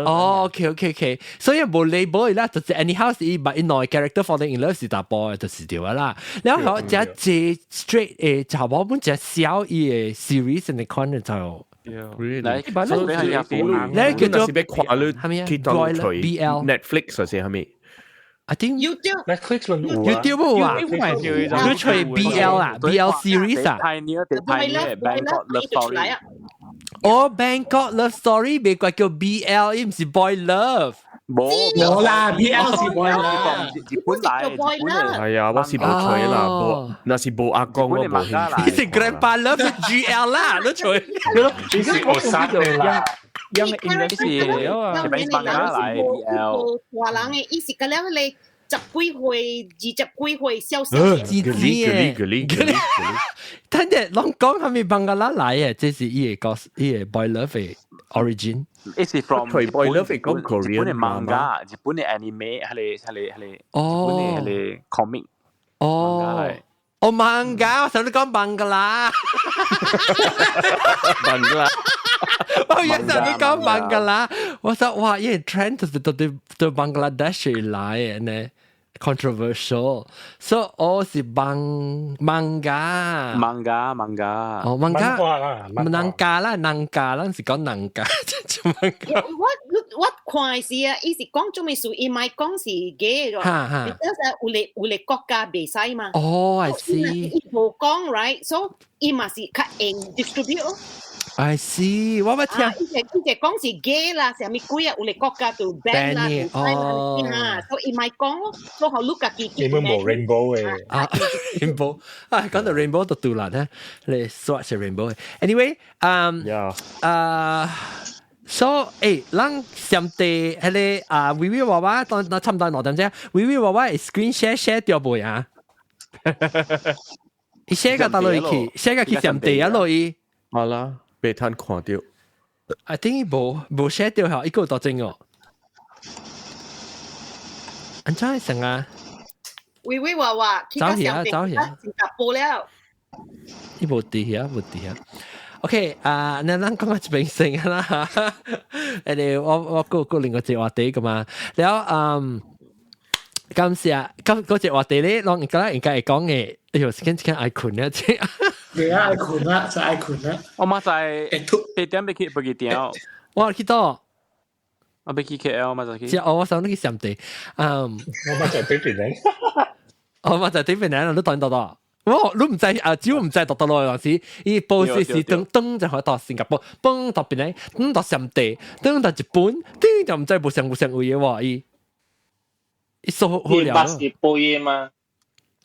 哦，OK，所以無 label 啦，就是 anyhow 是伊把伊內 character falling in love 是查埔就是對啦。然後只只 straight 誒，查某本只小伊嘅 series 嘅款就。嚟，你叫做是欲看你係咪啊去當隨 BL Netflix 還是啥物？ I think YouTube Netflix 有啊 YouTube 有啊，你揣 BL 啊，BL series 啊。 Pioneer Pioneer Bangkok Love Story。哦，Bangkok Love Story 別怪叫 BL，伊毋是 Boy Love。無無啦，BL 是 boy love。日本來，日本係啊，我是無揣啦，無，若是無阿公我無興趣。你是 Grandpa Love 是 GL 啦，你揣。你是學生的啦。因為是是俾放下來 BL。大人嘅意思，個了你10幾歲、20幾歲，小小。知知嘅。等陣，攏講係咪孟加拉來嘅？這是伊個伊個 Boy Love 嘅 origin。 It 是 from 佢 Boy Love 係講 Korean 日本嘅 manga，日本嘅 anime，係個日本嘅係個 comic。哦。哦，manga，我想你講孟加拉。孟加拉。我一想你講孟加拉，我說哇，伊個 trend 就是到對對 Bangladesh 來嘅呢。controversial，所以我是 manga manga manga 哦 manga 啦，南加啦，南加，咱是講南加，我你我看是啊，伊是講做咩事，伊咪講是 gay 咗，哈哈。有個國家袂使嘛。哦，I see。伊無講，right，so 伊嘛是較用 distribute 咯。 I see，我捌聽。伊個講是 gay 啦，啥物鬼啊？有個國家就 ban 啦，哦，啊，所以伊咪講咯，所以予你家己。你們無 rainbow 嘅。啊，rainbow 啊，講到 rainbow 就杜蘭咧，你 swatch rainbow。Anyway，啊，so 誒，咱上帝彼個啊，微微娃娃當當差唔多兩點鐘，微微娃娃 screen share share 掉未啊？伊 share 個到落去，share 個去上帝啊落去。好啦。被攤看到。 I think 伊無 share 掉嚇，伊個多真哦。按怎成啊？微微娃娃，走去啊，走去啊！新加坡了。伊無佇遐，無佇遐。OK 啊，那咱講下這邊先啦。誒，我閣另外一個話題噶嘛。了嗯，感謝，咁嗰隻話題咧，攏應該應該會講嘅。哎喲，時間時間愛睏啊，這。對啊，愛睏啦，就愛睏啦。我嘛在8點欲去飛機場。我去佗？我欲去 KL 嘛就去。即我想你去上地，嗯。我嘛在對邊咧。我嘛在對邊咧，你等到到。我你毋知啊，只要毋知讀到落來時，伊報時是噔噔就可到新加坡，嘣到邊咧，噔到上地，噔到日本，噔就毋知無上無上位嘅喎，伊伊數好了。巴士報嘢嘛？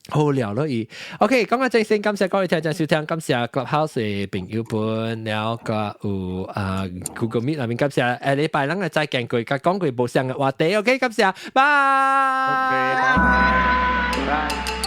好聊咯伊。OK，講下正先，感謝各位聽眾收聽，感謝 Clubhouse 嘅朋友們，了後有啊 Google Meet 內面感謝，下禮拜咱會再見過，佮講過無相嘅話題。OK，感謝，拜。 OK，拜拜。拜。